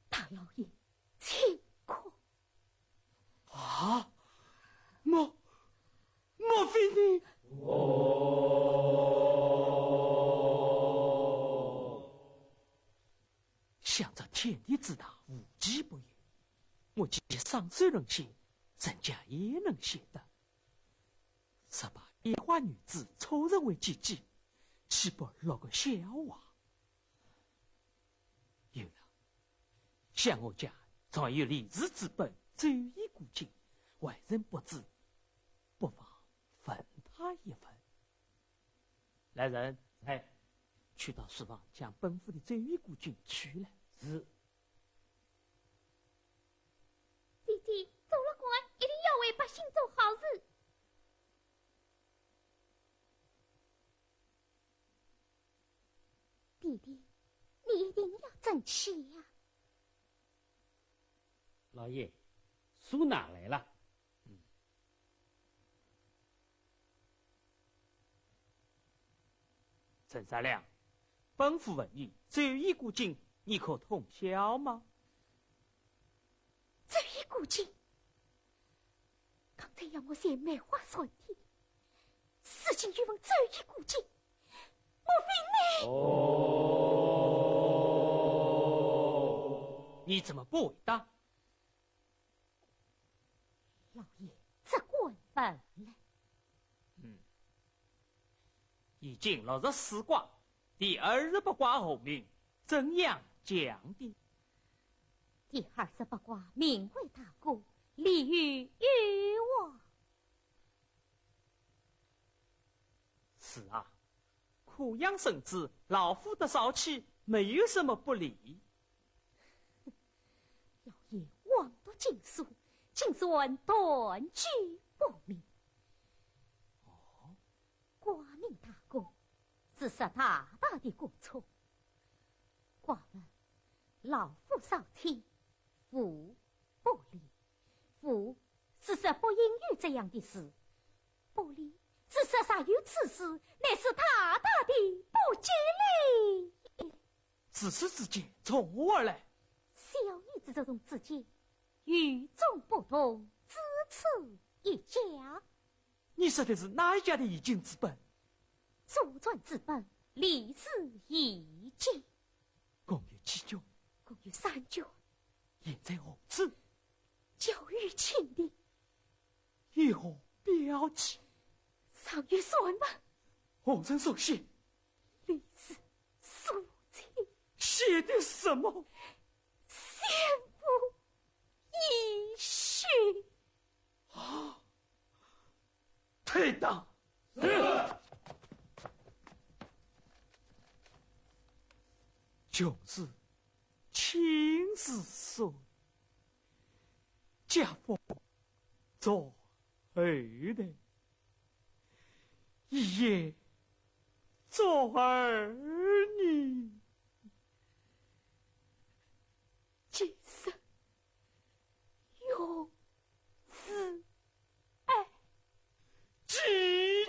大老爷，请看。啊？莫，莫非你？想这天地之大，无奇不有。我既然双手能写，人家也能写得。 若把烟花女子错认为姐姐，岂不落个笑话？有了，想我家藏有礼字之本《周易古今》，外人不知，不妨问她一问。来人，哎，去到书房将本府的《周易古今》取来。是。 姐姐，做了官一定要为百姓做好事。弟弟，你一定要争气呀。老爷，书拿来了。 陈三两，本府问你，《周易古今》你可通晓吗？周易古今，刚才要我写梅花三天，如今又问周易古今，莫非你……哦，你怎么不回答？老爷，这官本来……嗯，已经六十四卦，第二十八卦何名？怎样讲的？第二十八卦名为大哥，利于渔网。是啊，苦养生子，老夫的少气，没有什么不利。老爷枉读经书，竟然断句不明。哦，卦名大哥，是啥大大的过错。卦文，老夫少气，无不利。无，是说不应有这样的事。不利，是说若有此事，乃是大大的不吉利。此事之见从何而来？小女子这种之见，与众不同，只此一家。你说的是哪一家的易经之本？祖传之本，《李氏易经》。共有几卷？共有三卷。 现在何处？交于请的。有何标记？上有算盘。何人所写？李氏苏秦。写的什么？先父遗训。啊！退党。是。穷子 亲自说，家父做后代，一夜做儿女。今生 永志爱。姐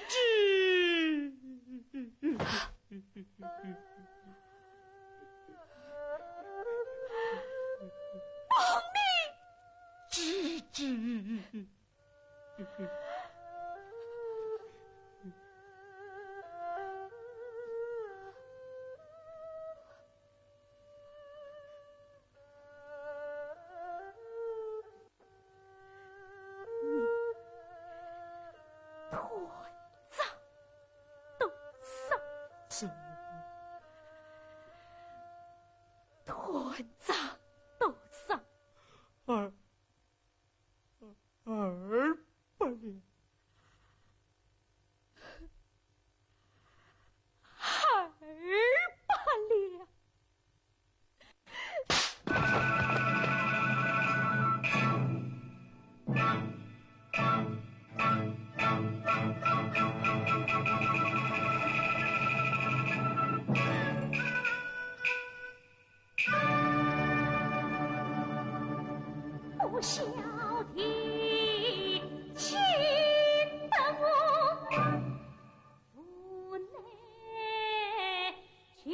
姐。姐姐。 团长多伤。是。团长多伤。二，二百两。二百两。 不孝的，请得我府内去。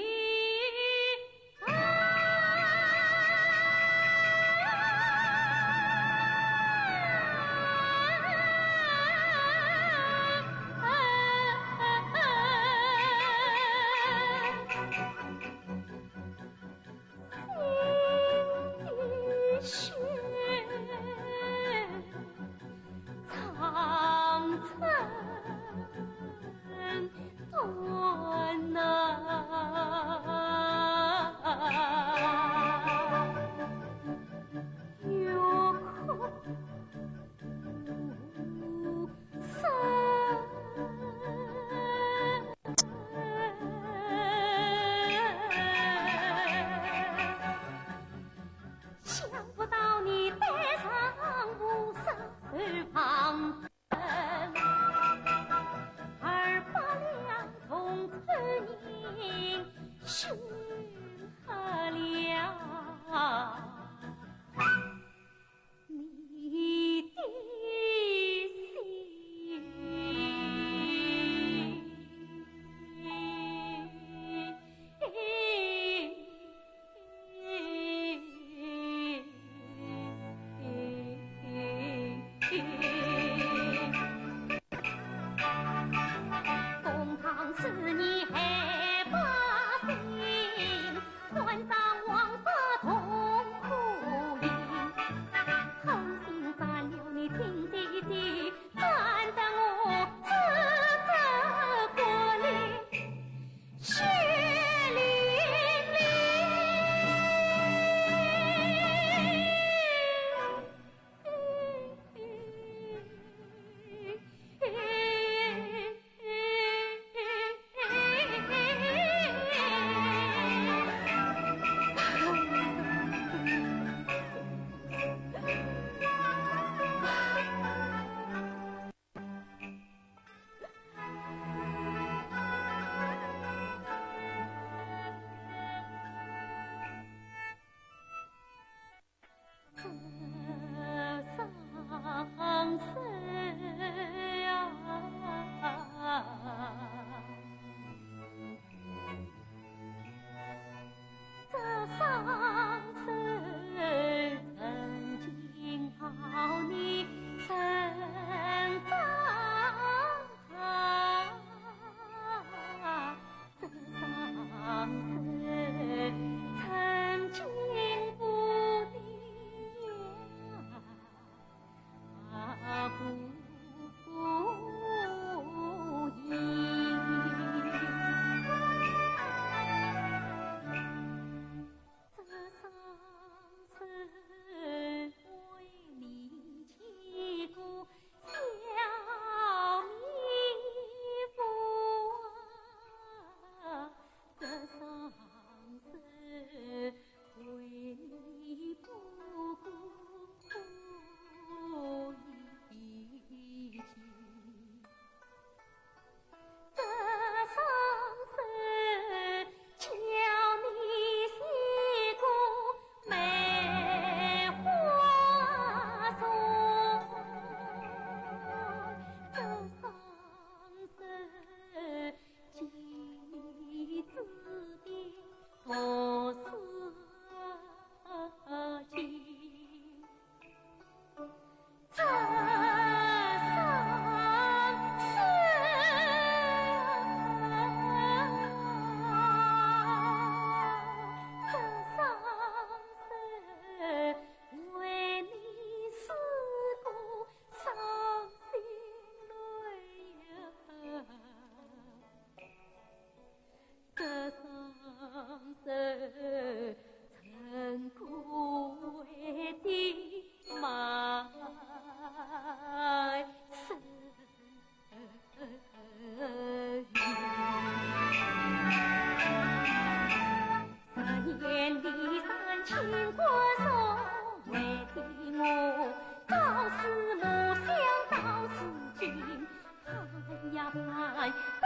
等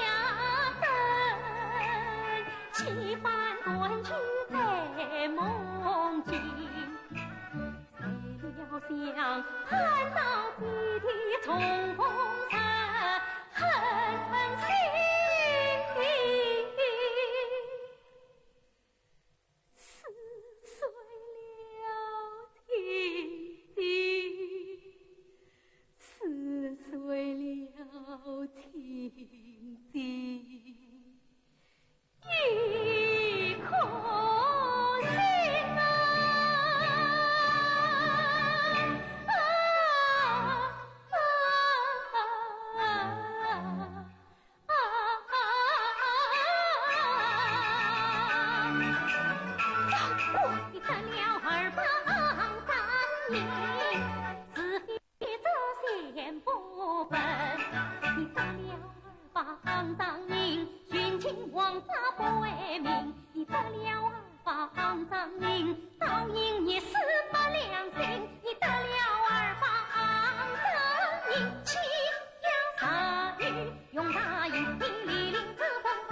呀等，几番断句在梦境。谁料想盼到西天重逢时，恨恨心底。 撕碎了情景，撕碎了情景，一颗心啊！啊，啊，啊，啊。 你得了二八肮脏名，是非之先不分。你得了二八肮脏名，寻亲王法不为民。你得了二八肮脏名，倒因一时没良心。你得了二八肮脏名，欺压下流。 用大印，你立令之风，不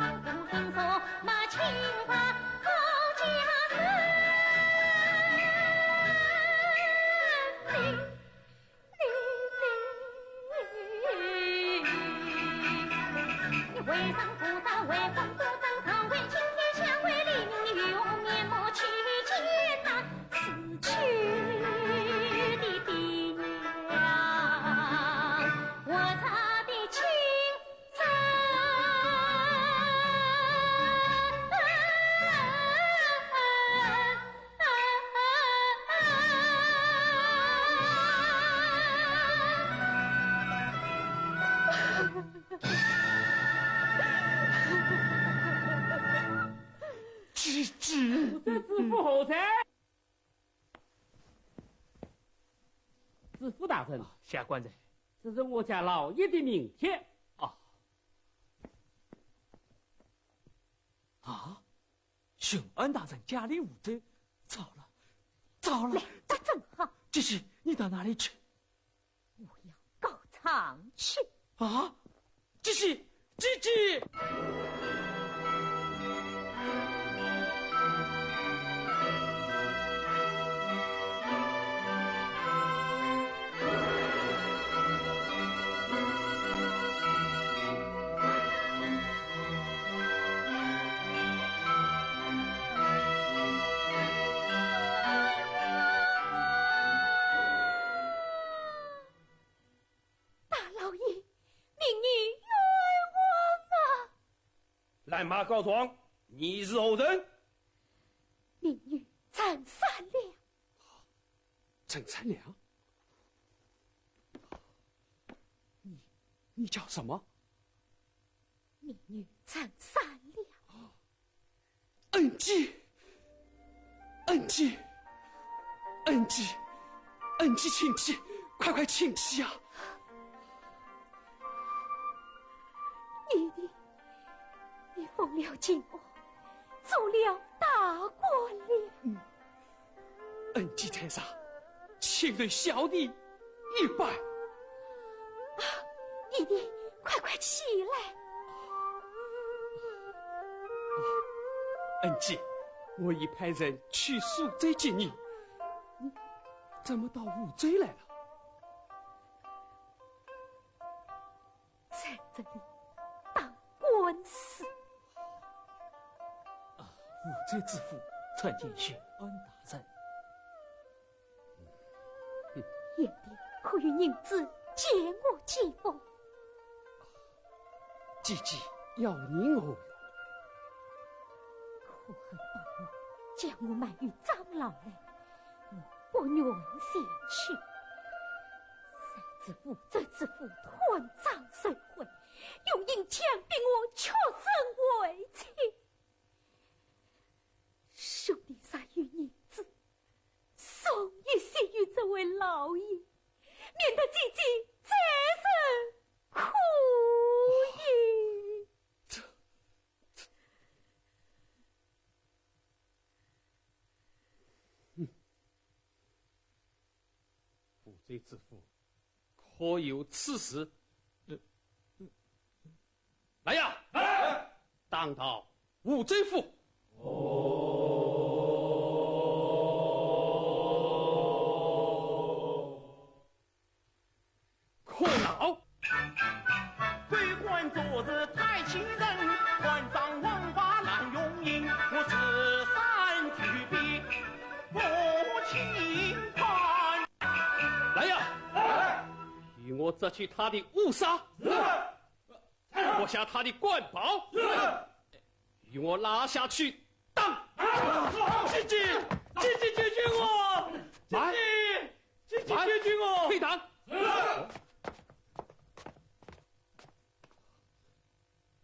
听说，那清华好家人。你，你，你为人不道，为官不正，常为青天，相为黎民，你与我面目去见那死去的爹娘，我他的亲 知知。知知不好哉。知府大人，啊，下官在。这是我家老爷的名帖。啊。啊？巡按大人家里无罪，糟了，糟了！来得正好。知知，你到哪里去？我要告状去。啊？知知，知知！ 大老爷，民女冤枉啊！ 来马告状，你是何人？民女陈善良。陈善良？你，你叫什么？民女陈善良。 恩基，恩基，恩基，恩基，请起，快快请起啊！爹爹，你封了靖王，做了大官了。嗯，恩基在上，请受小弟 一拜。啊，爹爹，快快起来。恩基，我已派人去苏州接你，你怎么到吴州来了？在这里打官司。啊，吴州知府参见巡按大人。 贤弟可有银子借我接风？姐姐要银何用？可恨保王将我卖与张老来，我不愿前去。谁知吴州知府断章取义，用银枪逼我屈身为妻。兄弟若有银子， 送一些与这位老爷，免得姐姐再受苦矣。吴州知府，可有此事？呃，呃，当到武州府。看呐，为官做事太欺人，官场王法难容忍，我此生举笔不轻弹。来呀，与我夺取他的乌纱，夺下他的官宝，与我拉下去打。姐姐，姐姐救救我！姐姐，姐姐救救我！退堂。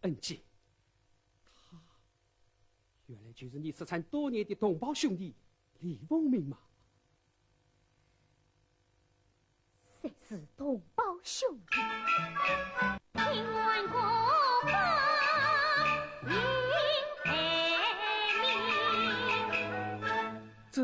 恩姐，他原来就是你失散多年的同胞兄弟李凤鸣嘛。 谁是同胞兄弟？这。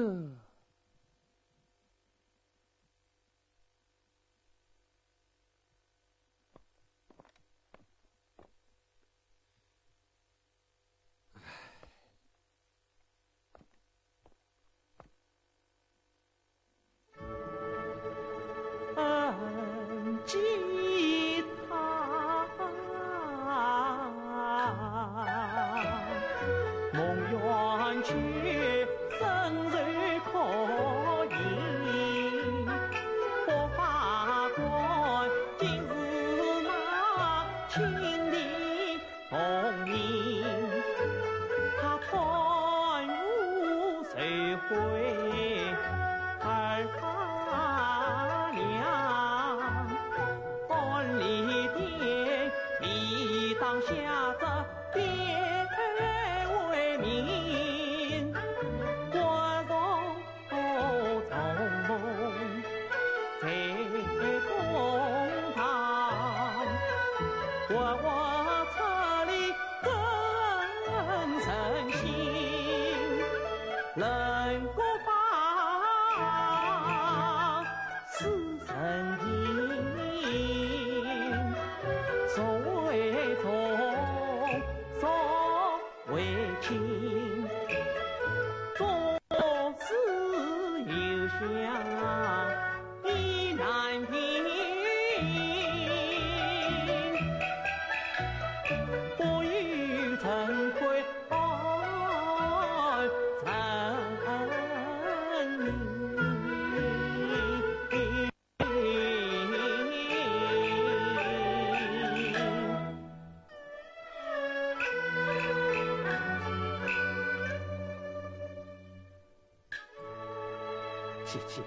姐姐，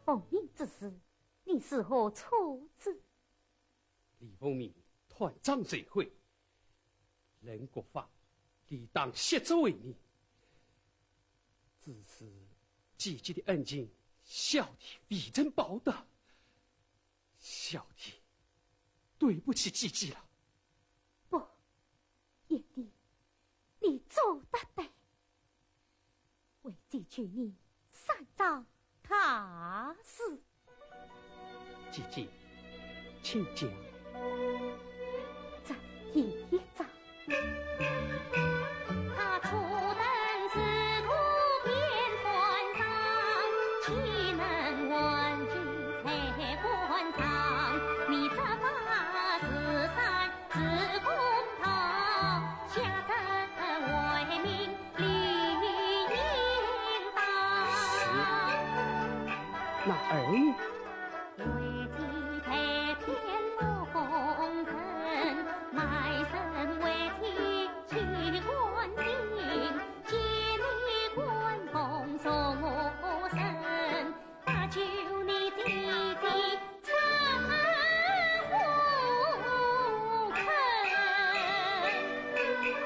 凤鸣之事，你如何处置？李凤鸣断章取义， 人国法，理当削职为民。只是姐姐的恩情，小弟未曾报答，小弟对不起姐姐了。不，贤弟，你做得对。为姐救你，三桩大事。姐姐， 请讲。这第一桩。那儿呢？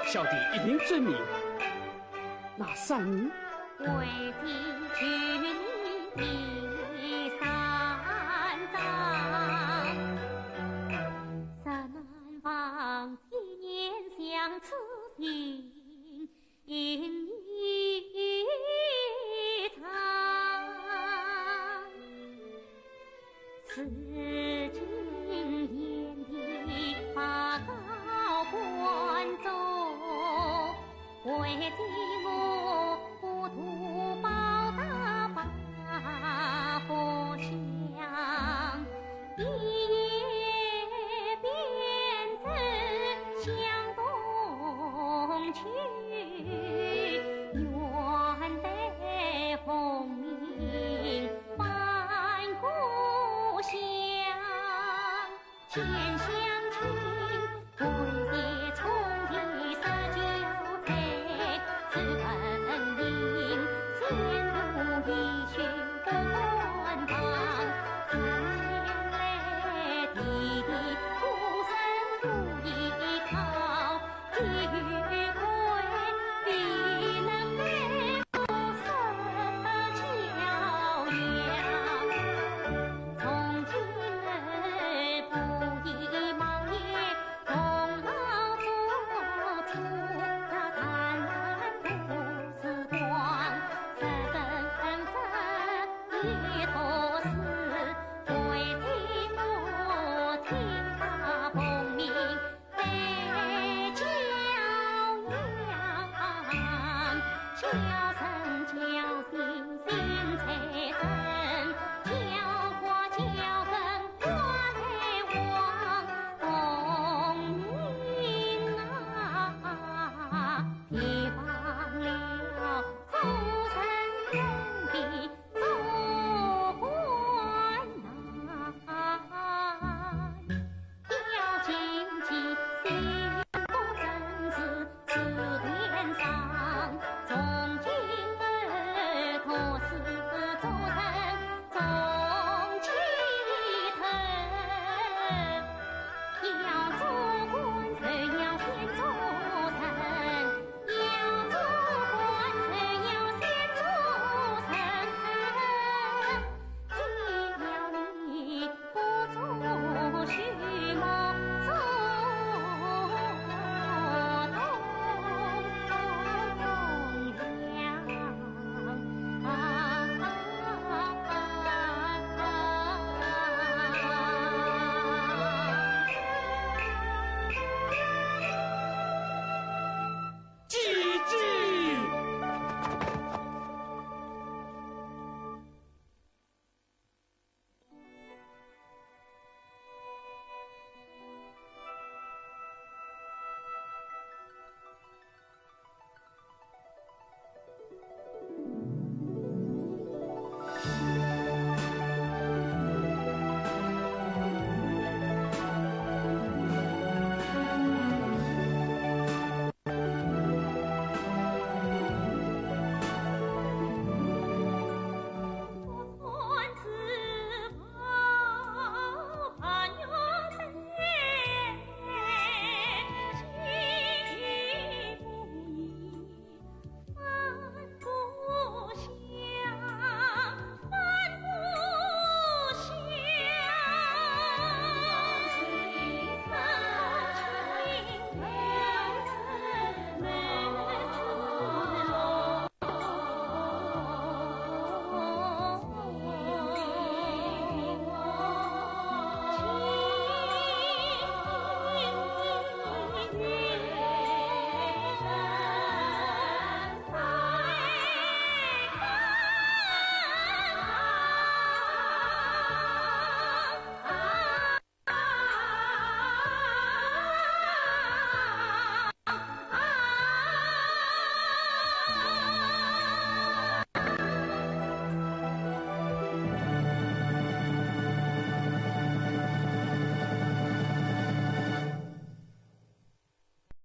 小弟一应遵命。 那三人？